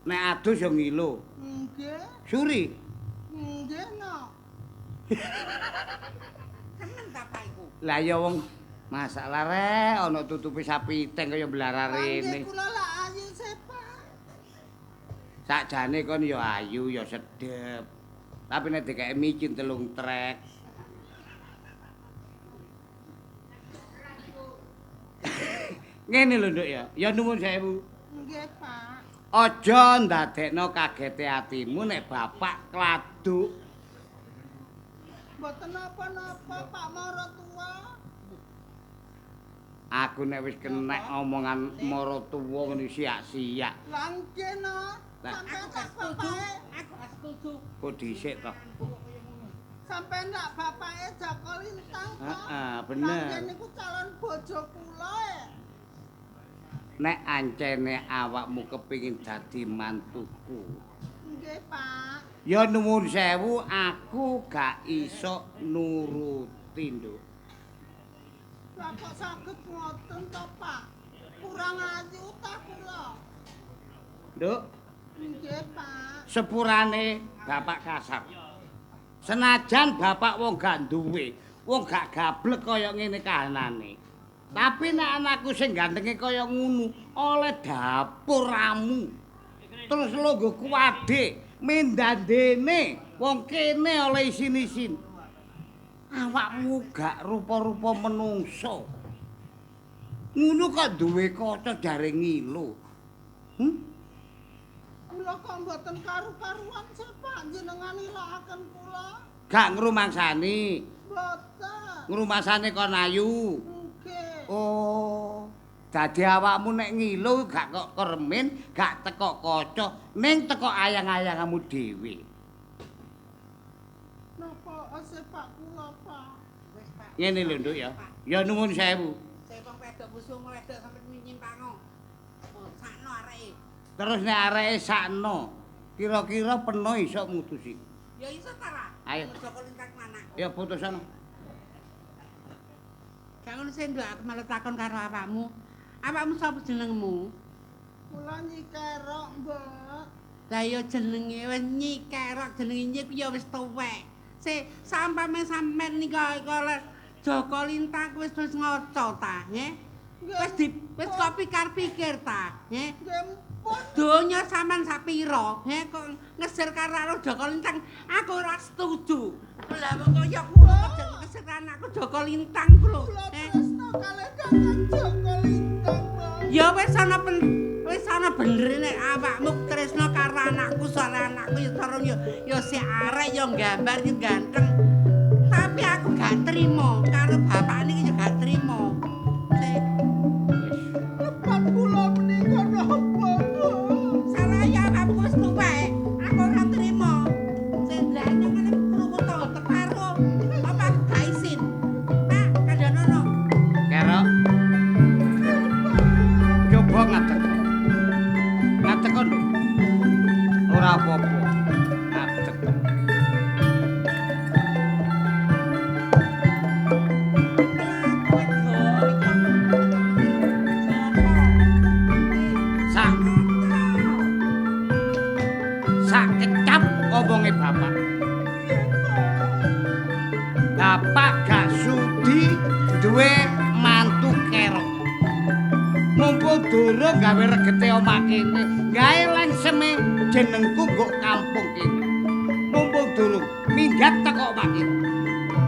Nek adus ya ngilo. Nggih. Suri. Nggih, no. Temen ta Pak iku? Lah ya wong masalah rek ana tutupi sapi teng kaya blarare Nggih, rene. kula lak ayu sih, Pak. Sakjane kon ya ayu ya sedep. Tapi nek dikeki micin 3 trek. Ngene lho, Nduk ya. Ya nuwun sewu. Nggih, Pak. Aja ndadekno kagete atimu nek bapak kladuk. Mboten napa-napa, Pak Maratuwa. Aku nek wis kenek omongan maratuwa ngene siak-siak. Lah nggih, no. Lah. Sampeyan Aku lak gak setuju. bapake, Aku gak setuju. Kok dhisik to? sampeyan lak bapake Joko Lintang, Pak. Heeh, Lah bener. nggih niku calon bojo kula e. Nek ancene awakmu kepingin dadi mantuku. Nggih, Pak. Ya nuwun sewu, aku gak iso nuruti, Nduk. Lah kok saged ngoten to, Pak? Kurang ayu ta kula? Nduk, Nggih, Pak. sepurane bapak kasar. Senajan bapak wong gak duwe, wong gak gablek kaya ngene kahanane. Tapi nek anakku sing gantenge kaya ngono, oleh dapuramu. Terus lungguh kuwade, mindandene wong kene oleh isin-isin. Awakmu gak rupa-rupa menungso. Ngono kok duwe kaca jare ngilo. Kula kok mboten karu-karuan sih, Pak. Jenengan ilakaken kula. Gak ngrumangsani. Mboten. Ngrumasane kon ayu. Nggih. Oh, dadi awakmu nek ngilo gak kok kermin, gak teko kaca, ning teko ayang-ayangamu dhewe. Napa sih, Pak kula, Pak? Wis, Pak. Ngene lho, Nduk ya. Ya nuwun sewu. Saya wong wedok musuh wedok sampe nyimpango. Oh, sakno areke. Terus nek areke sakno, kira-kira peno iso mutusi. Ya iso ta ra? Ayo. Joko Lintang lanang. Ya putusan. Gak ngono sih, Nduk, aku malah takon karo awakmu. Awakmu sapa jenengmu? Kula Nyi Kerok, Mbak. Lah ya jenenge wis Nyi Kerok, jenenge Nyi ku ya wis tuwek. Sik, sampame sampean nika oleh Joko Lintang wis wis ngaca ta, nggih? Wis di wis kok pikir-pikir ta, nggih? Nggih, pun. Donya sampean sapira, nggih kok ngeser karo Joko Lintang, aku ora setuju. Lah kok kaya ngono kok jeneng ngeser anakku Joko Lintang ku lho, Kula eh. tresno kalih Kakang Joko Lintang, Mbak. Ya wis ana wis ana benere nek awakmu tresno karo anakku, soalé anakku ya cara ya ya sik arek ya gambar ya ganteng. Tapi aku gak trimo karo bapak niki ya gak trimo. Sik, Lepat kula menika napa, Bu? salah ya awakmu wis tuwek, aku ora trimo. Sik lha nyong ngene krungu to teparo. Apa aku gak isin? Pak, kandhanono. Kerok. Coba ngadeg. Ngadeg kon. Nduk. Ora apa-apa. Ngadeg. Bapak gak sudi duwe mantu kerok. Mumpung durung gawe regete omah kene, gawe lengseme jenengku nggo kampung kene. Mumpung durung minggat teko omah kene.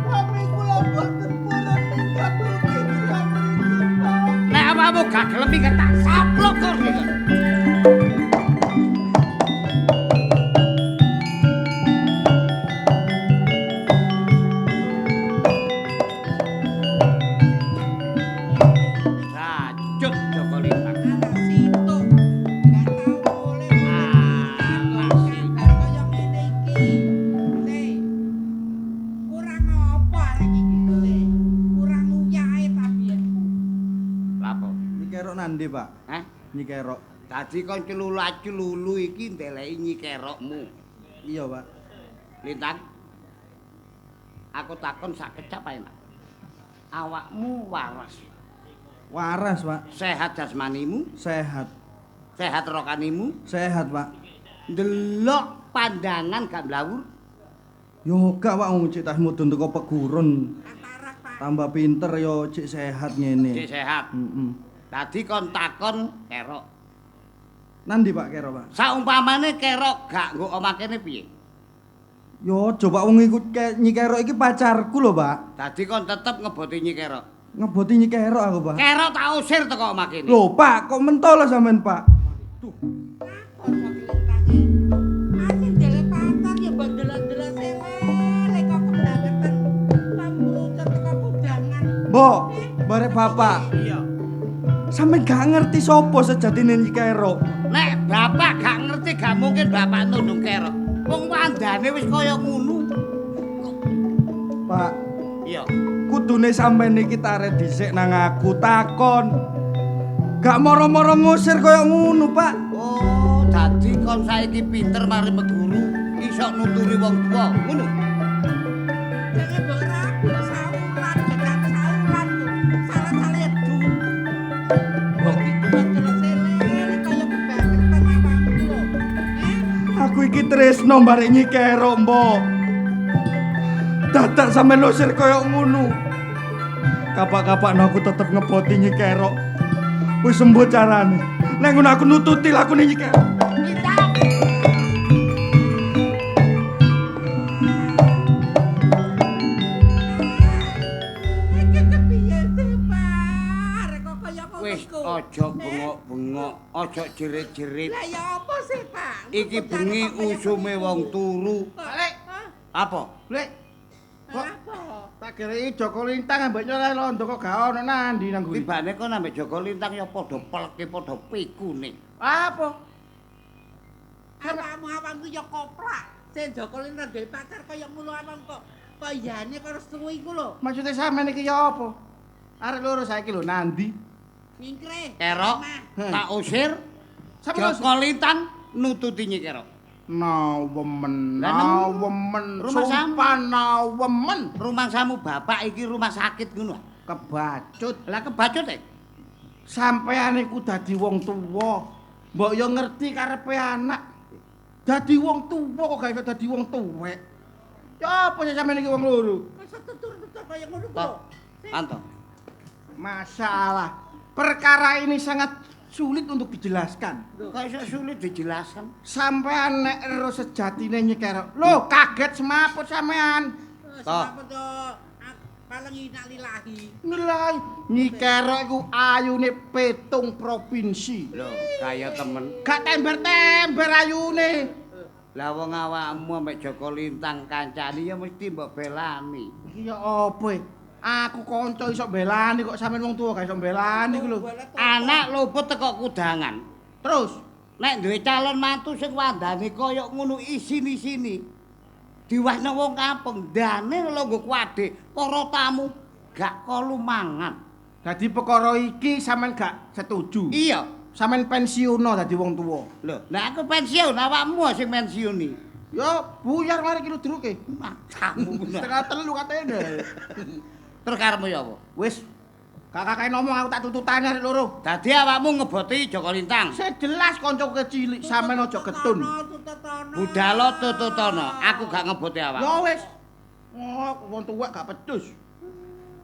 Kami kula boten purun minggat mriki griya mriki, Pak. Nek awakmu gak gelem minggat tak saplok kok. Racut Joko Lintang. Anak situ gak tau boleh Anak situ. kabar kaya ngene iki. Se. Kurang apa arek iki, Se? Kurang uyahe ta biyenku. Lapo? Nyi Kerok nandi, Pak? Hah? Nyi Kerok. Dadi kon celula-celulu iki ndeleki Nyi Kerokmu. Iya, Pak. Lintang. Aku takon sak kecap ae, Nak. Awakmu waras, Waras, Pak. sehat jasmanimu, Sehat. sehat rokanimu, Sehat, Pak. ndelok pandangan gak mlawur. Yo gak, Pak, wong cek tas mudhun teko pegurun. Katarak, Pak. Tambah pinter yo cek sehat ngene. Cek sehat. Heeh. Dadi kon takon kerok. Nandi, Pak, Kerok, Pak? Saumpamane kerok gak nggo omah kene piye? Yo aja, Pak, wong iku Nyi Kerok iki pacarku lho, Pak. Dadi kon tetep ngeboti Nyi Kerok. Ngeboti Nyi Kerok aku, Pak. Kerok tak usir teko omah kene. Lho, Pak, kok mentol sampean, Pak? Apa kok lintange? Masih ndele pacar ya mbok ndelok-ndelok sele kok kebangetan. Pamrucut teko kudangan. Mbok, bare bapak. Iya. Sampeyan gak ngerti sapa sejatine Nyi Kerok. Nek bapak gak ngerti gak mungkin bapak nundung kerok. Wong wandane wis kaya ngono. Pak, Iya. kudune sampeyan iki tarik dhisik nang aku takon. Gak moro-moro ngusir kaya ngono, Pak. Oh, dadi kon saiki pinter mari meguru, iso nuturi wong tuwa, ngono. Jangan mbok rabi saulan, gedan saulan ku. Salah-salah ya du. Mbok iki sele kaya kebangetan awakmu lho. Eh? Aku iki tresno barek Nyi Kerok, Mbok. Dadak sampeyan ngusir kaya ngono. Kapak-kapakno aku tetep ngeboti Nyi Kerok. Wis sembuh carane. Nek ngono aku nututi lakune Nyi Kerok. Iki kepiye sih, Pak? Arek kok kaya ngono Wis iku. aja bengok-bengok, aja jerit-jerit. Lah ya apa sih, Pak? Iki bengi usume wong turu. Balik. Apa? Lek, Kok- Apa? tak kira Joko Lintang ambek nyoleh londo kok gak ono nandi nang guri. Tibane kon ambek Joko Lintang ya padha peleke padha pikune. Apa? Awakmu awakmu ya koplak. Sing Joko Lintang duwe pacar kaya ngono awakmu kok kayane karo suwi iku lho. Maksudnya sampean iki ya apa? Arek loro saiki lho nandi. Nyingkre. Kerok Omah. tak usir. Sampeyan Joko Lintang nututi Nyi Kerok. Nawemen, Lah, nemu. nawemen, Rumah sumpah nawemen. Rumangsamu bapak iki rumah sakit ngono. Kebacut. Lah kebacut e. Sampean iku dadi wong tuwa. Mbok yo ngerti karepe anak. Dadi wong tuwa kok gak iso dadi wong tuwek. Ya apa sih sampean iki wong loro? Kok iso tutur-tutur kaya ngono ku Toh. lho. Anto. Masalah. Perkara ini sangat sulit untuk dijelaskan. Kok iso sulit dijelaskan? Sampean nek ero sejatine Nyi Kerok. Lho, kaget semaput sampean. Toh. Semaput yo paling innalillahi. Nilai Nyi Kerok iku ayune 7 provinsi. Lho, kaya temen. Gak tember-tember ayune. Lah wong awakmu ambek Joko Lintang kancane ya mesti mbok belani. Iki ya apa? e? Aku kanca iso belani kok sampean wong tuwa gak iso belani iku lho. Anak luput teko kudangan. Terus Nek duwe calon mantu sing wandane kaya ngono isin-isini. Diwahno wong kampung, ndane lho nggo kuade para tamu gak kolu mangan. dadi perkara iki sampean gak setuju. Iya. Sampean pensiuno dadi wong tuwa. Lho, lah aku pensiun, awakmu sing pensiuni. Ya buyar mari ki ludruke. Matamu. Setengah telu katene. Terus karepmu ya apa? Wis kakak ngomong aku tak tututane arek loro. Dadi awakmu ngeboti Joko Lintang. Sing jelas kancaku kecilik sampean aja getun. Tututono. Budalo tututono, aku gak ngeboti awakmu. Ya wis. Oh, wong tuwek gak pecus.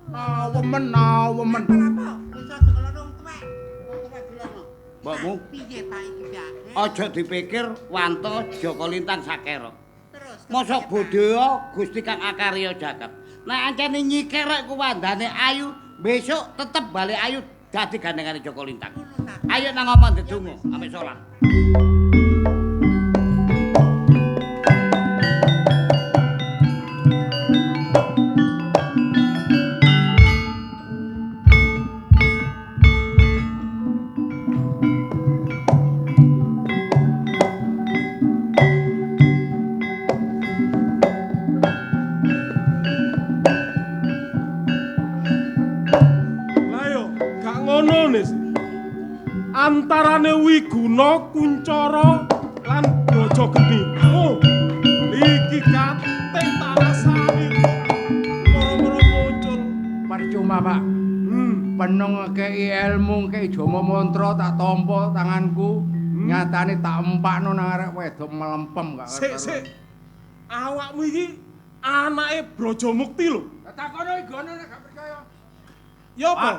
Awemen, awemen. Apa? Wis aja kelono wong tuwek. Wong tuwek gelono. Mbokmu Piye Pak iki, Pak? aja dipikir wanto Joko Lintang sakero. Terus Mosok bodho Gusti Kang Akarya jagat. Nek ancene nyikerek ku wandane ayu, besok tetep balik ayu dadi gandengane Joko Lintang. Ayo nang omah ndedonga ambek salat. Lah yo, gak ngono Nis. Antarane Wiguna, Kuncara lan Braja Geni. Oh, iki kate tak rasani kok moro-moro muncul. Percuma, Pak. Penung ngekeki ilmu, ngekeki jama mantra tak tampa tanganku. Nyatane tak empakno nang arek wedok melempem gak Sik, sik. Awakmu iki anake Braja Mukti lho. Takono igono nek gak percaya. Ya apa?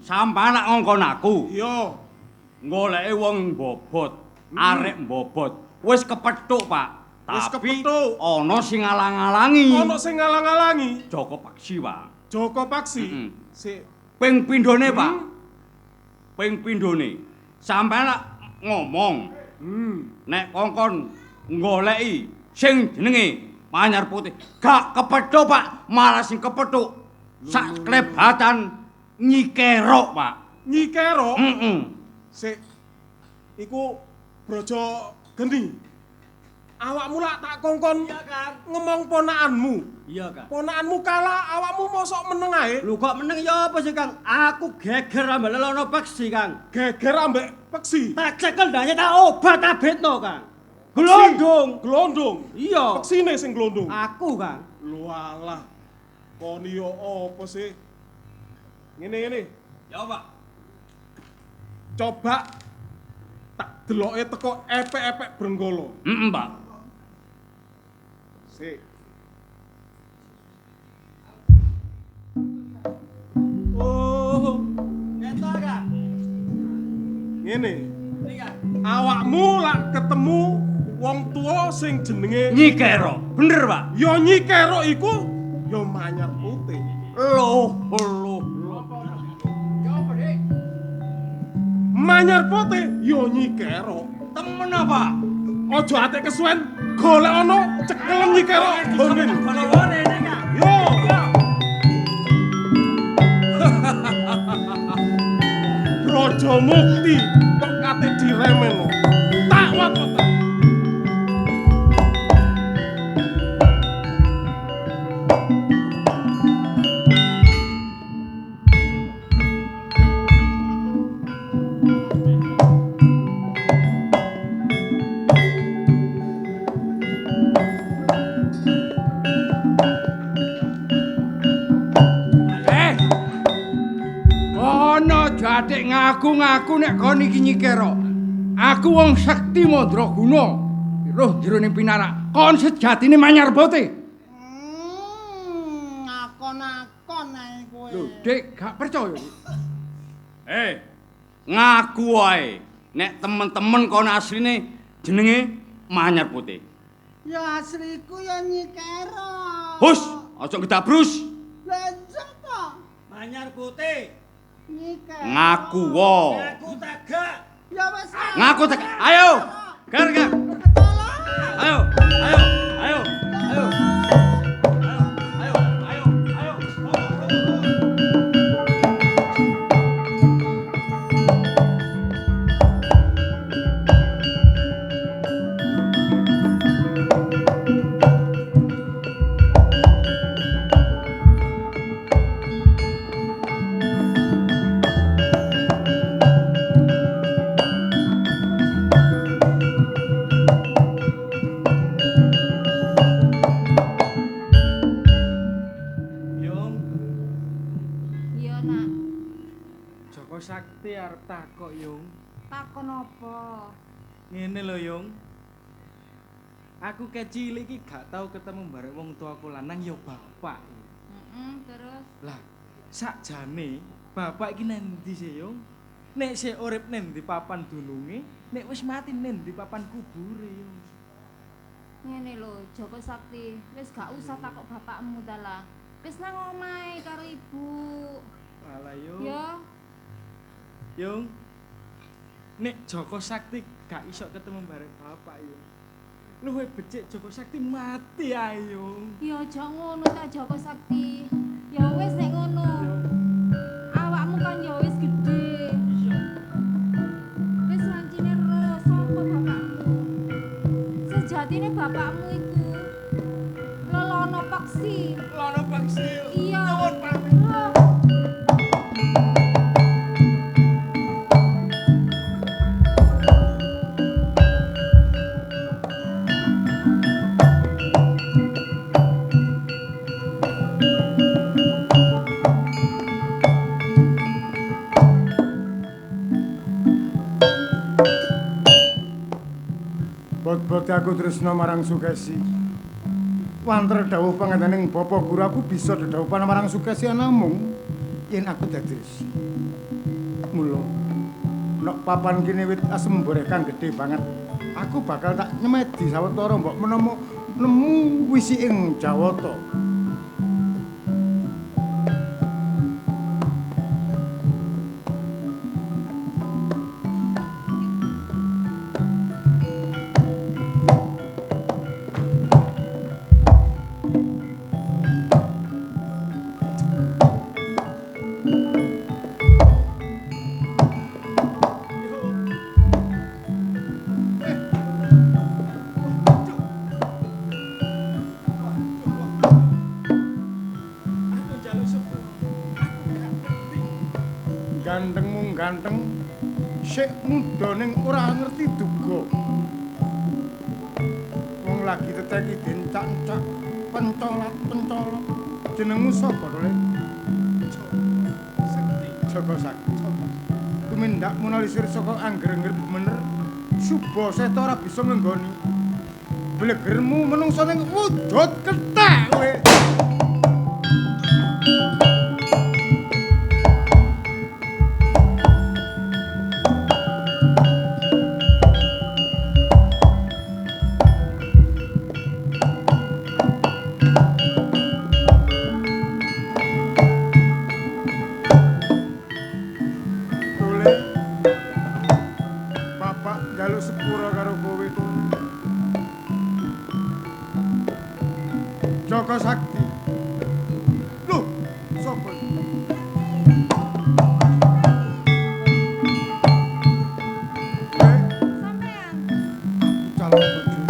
Sampeyan lak ngongkon aku. Iya. Goleke wong mbobot, arek mbobot. Wis kepethuk, Pak. Wis Tapi kepethuk. ana sing ngalang-alangi. Ana sing ngalang-alangi. Joko Paksi, Pak. Joko Paksi. Sik. Ping pindhone, Pak. Ping pindhone. Sampeyan lak ngomong. Nek kongkon goleki sing jenenge Manyar Putih, gak kepethuk, Pak. Malah sing kepethuk sak klebatan Nyi Kerok, Pak. Nyi Kerok? Heeh. Sik. Iku Braja Geni. Awakmu lak tak kongkon ngemong ponakanmu. Iya, Kang. Ponakanmu kalah, awakmu mosok meneng ae. Lho kok meneng ya apa sih, Kang? Aku geger ambek lelono peksi, Kang. Geger ambek peksi. Tak cekel ndane tak obat abetno, Kang. Glondong, glondong. Iya. Peksine sing glondong. Aku, Kang. Lho alah. Kon yo apa sih? Ngene-ngene. Ya, Pak. Coba tak deloke teko epek-epek Brenggolo. Heeh, Pak. Sik. Oh, Ketok, Kang. ngene. Awakmu lak ketemu wong tuwa sing jenenge Nyi Kerok. Bener, Pak. Ya Nyi Kerok iku ya Manyar Putih. Loh, loh. Manyar Putih ya Nyi Kerok. Temen apa? Aja atik kesuwen, golek ana cekelen Nyi Kerok. Gone. Yo. Braja Mukti kok kate diremeno. Tak watot. Ono jatik ngaku-ngaku nek kon iki Nyi Kerok. Aku wong sekti mandraguna. Roh jroning pinarak. Kon sejatine Manyar Putih. Ngakon-akon ae kowe. Lho, Dik, gak percaya. Ngaku wae nek temen-temen kon asline jenenge Manyar Putih. Ya asliku ya Nyi Kerok. Hus, aja gedabrus. Lah sapa? Manyar Putih. Nyi Kerok. Ngaku wo. Ngaku tagak. Ya wis. Ngaku tagak. Ayo. Ger, ger. Ayo, ayo, ayo, ayo. Ayo, ayo, ayo. Yung, Iya, Nak. Joko Sakti arep takok, Yung. Takon apa? Ngene lho, Yung. Aku kecil iki gak tau ketemu barek wong tuaku lanang ya bapak. Heeh, terus Lah, sakjane bapak iki nendi sih, Yung? Nek sik urip nendi papan dununge, nek wis mati nendi papan kubure, Yung. Ngene lho, Joko Sakti, wis gak usah takok bapakmu ta lah. Wis nang omahe karo ibu. Alah, Yung. Ya, Yung. Nek Joko Sakti gak iso ketemu bareng bapak, Yung. Luwih becik Joko Sakti mati ae, Yung. Ya aja ngono ta Joko Sakti. Ya wis nek ngono. Awakmu kan ya wis gedhe. Iya. Wis wancine ro sapa bapakmu. Sejatine bapakmu iku Lelono Paksi. Lelono Paksi. Iya. Nuwun pamit. Loh. Bot-bote aku tresna marang Sukesi. Wanter dawuh pangandaning Bapak Guru aku bisa dedhawuhan marang Sukesi namung yen aku dadi resi. Mula nek papan kene wit asem boreh kang gedhe banget, aku bakal tak nyemedi sawetara mbok menawa nemu wisi ing Jawata. Aku njaluk sepuro. Aku gak ngerti. Gantengmu ganteng, sik muda ning ora ngerti duga. Wong lagi teteki dencak-encak, pencolat-pencolot. Jenengmu sapa to, Le? Sakti. Joko Sakti. Tumindakmu nalisir saka angger-angger bener, Suba Seta ora bisa ngenggoni. Blegermu menungsa ning wujud kethek kowe. Tole. Bapak njaluk sepura karo kowe. Joko Sakti. Loh, sapa iki? Sampean, Calon bojo.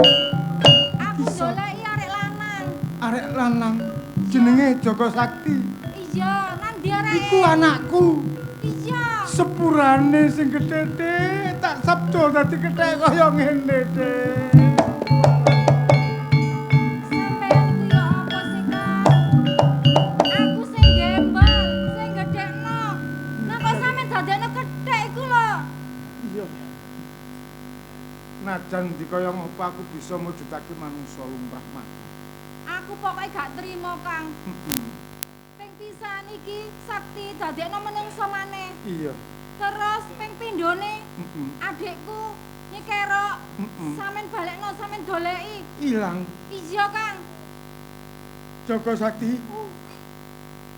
aku goleki arek lanang. Arek lanang jenenge Joko Sakti. Iya, nang ndi areke? Iku anakku. Iya. Sepurane sing gedhe Dik, tak sabdo dadi kethek kaya ngene, Dik. Sampean iku ya apa sih, Kang? Aku sing gembel, sing gedhekno. Lah kok sampean dadekno kethek iku lho? Iya. Najan dikaya ngopo aku bisa mujudake manungsa lumrah mati. Aku pokoke gak trimo, Kang. Ping pisan iki Sakti dadekno menungso maneh. Iya. Terus ping pindhone adikku nyikerok, sampean balekno, sampean doleki. Ilang. Iya, Kang. Joko Sakti.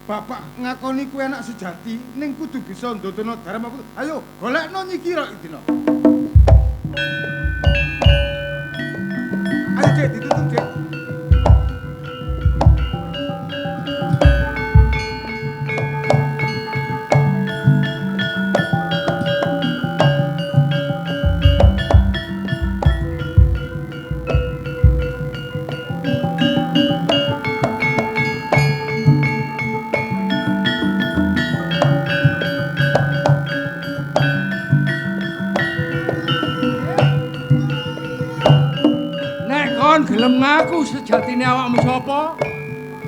Bapak ngakoni kuwi anak sejati ning kudu bisa ndodono dharma. Ayo golekno Nyi Kira iki dina. Ayo Dik, ditutup Dik. Nek kon gelem ngaku sejatine awakmu sapa?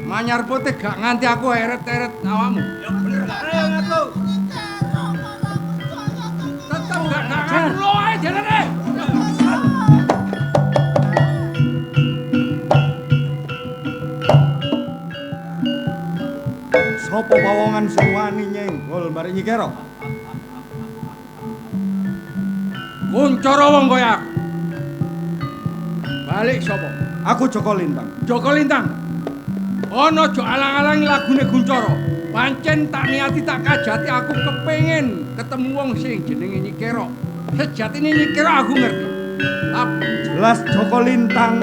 Manyar putih gak nganti aku eret-eret awakmu. Ya bener ayo ngaku. Tetep gak ngaku lo ae jalane. Sapa pawongan sing wani nyenggol barek Nyi Kero? Kuncara wong kaya aku. Balik sapa? Aku Joko Lintang. Joko Lintang. Ana aja alang-alangi lagune Kuncara. Pancen tak niati tak kajati aku kepengin ketemu wong sing jenenge Nyi Kero. Sejatine Nyi Kero aku ngerti. Tapi jelas Joko Lintang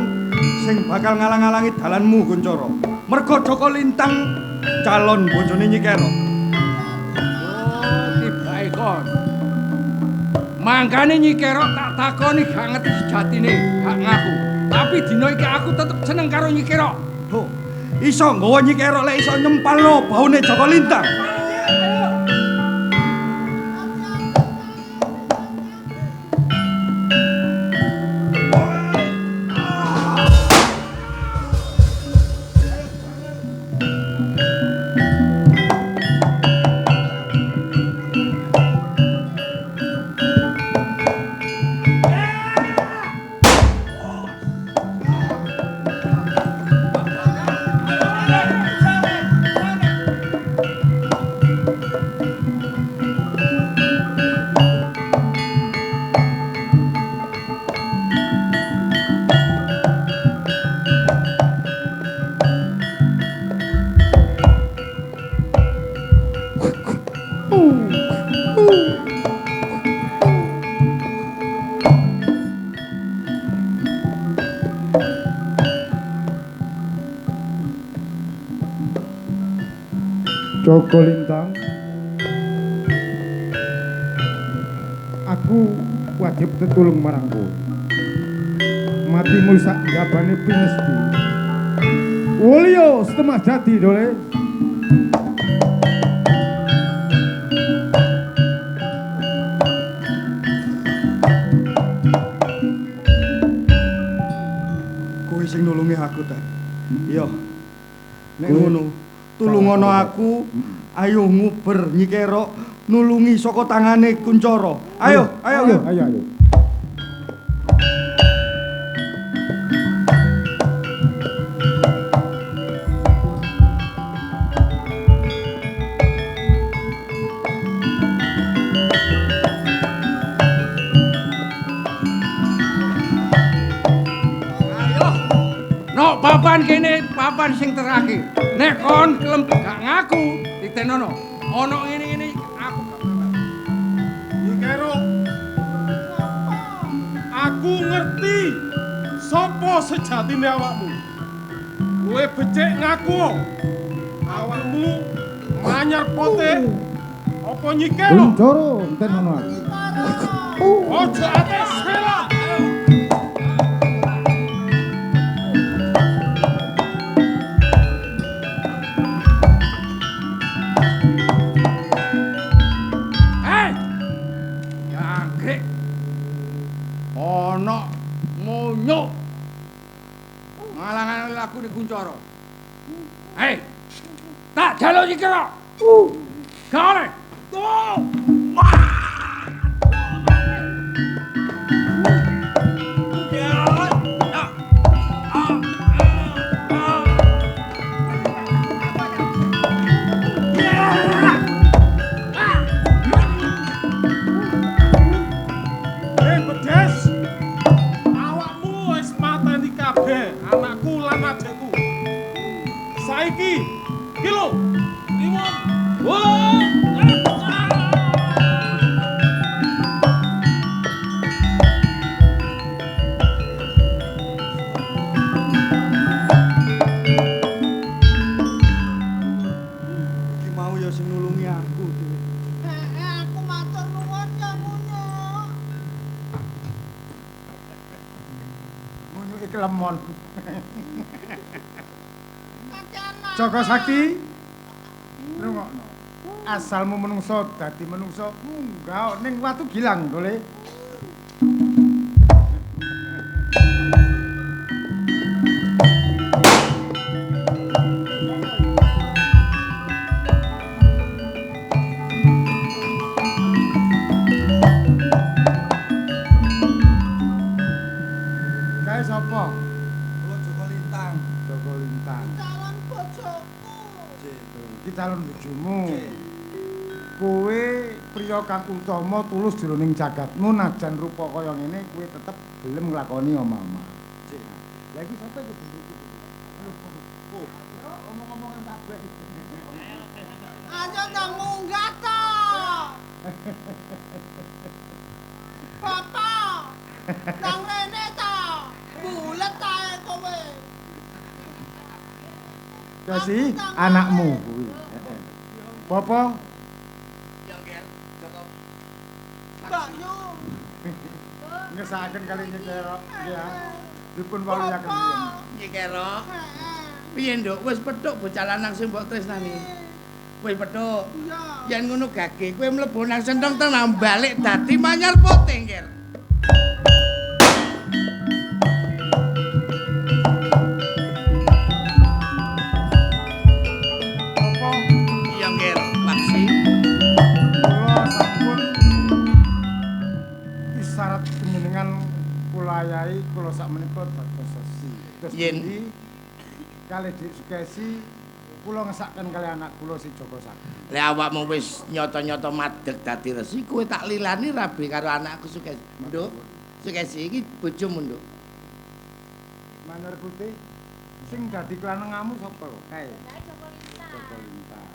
sing bakal ngalang-alangi dalanmu Kuncara. Mergo Joko Lintang calon bojone Nyi Kero. Oh, tibake kon. Mangkane Nyi Kero tak takoni gak ngerti sejatine, gak ngaku. Tapi dina iki aku tetep seneng karo Nyi Kero. Loh, iso nggawa Nyi Kero lek iso nyempalno baune Joko Lintang. Joko Lintang, aku wajib tetulung marang kowe. Matimu sak jabane pinesti. Wolio setengah jati dole. Kowe sing nulungi aku ta. Iya. Nek ngono, tulungono aku, ayo nguber Nyi Kero nulungi saka tangane Kuncara. Ayo, ayo, ayo, ayo, ayo. Ayo. Nok papan kene, papan sing terakhir. Nek kon kelem gak ngaku, titenono. Ono ngene-ngene aku gak bakal. Nyi Kero. Aku ngerti sapa sejatine awakmu. Kowe becik ngaku. Awakmu manyar pote apa Nyi Kero? Kuncara entenono aku. Ojo ates sela. Ono monyok ngalang-alangi laku di Kuncara. Hei, tak jaluk Nyi Kero. Gak oleh. Tuh. Anakku lan adekku. Saiki iki lho, liwon. Wah! Iki mau ya sing nulungi aku dhewe. Heeh, aku matur nuwun ya Munyuk. Munyuk iki lemon. Joko Sakti, rungokno. Asalmu menungso dadi menungso munggah ning watu gilang dole. Kae sapa? Kula Joko Lintang. Joko Lintang. Calon bojoku. Iki calon calon bojomu. Kowe priya kang utama tulus jroning jagatmu najan rupa kaya ngene kowe tetep gelem nglakoni omah-omah. Lah iki sapa iku bentuke? Omong-omongan kabeh. Ayo ndang munggah to. Bapak, nang rene to. Bulet ae kowe. Dadi anakmu kuwi. Bapak Ya, Nger. Joko. Mbak Yu. Ngesakaken kali Nyi Kerok ya. Dipun waluyaken riyen. Nyi Kerok. Piye, Nduk? Wis petuk bocah lanang sing mbok tresnani. Wis petuk. Iya. Yen ngono gage kowe mlebu nang sentong tenang balik dadi manyar putih, Nger. Bapak Iya, Nger. Maksi. kula sampun isyarat panjenengan kula ayahi kula sakmenika dados sesi. Terus Yen. pundi kalih Dik Sukesi kula ngesaken kalih anak kula si Joko Sakti. Lek awakmu wis nyata-nyata madeg dadi resi, kowe tak lilani rabi karo anakku Sukesi. Nduk, Sukesi iki bojomu, Nduk. Manur putih sing dadi klanengamu sapa kae? Joko Lintang.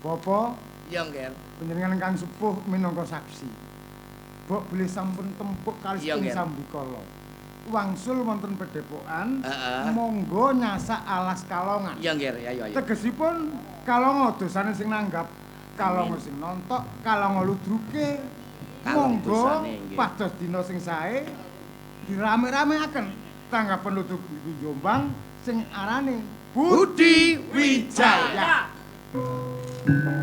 Bapak Iya, Nger. panjenengan kang sepuh minangka saksi. Mbok bilih sampun tempuk kalis Iya, ing Nger. sambikala. Wangsul wonten pedepokan, Heeh. monggo nyasak alas kalongan. Iya, Nger. Ayo, ayo. Tegesipun kalonga dosane sing nanggap, kalonga sing nontok, kalonga ludruke. Kalong Monggo dosane, nggih. pados dina sing sae dirame-rameaken tanggapan ludruk niku Jombang sing arane Budi Wijaya. Wijaya.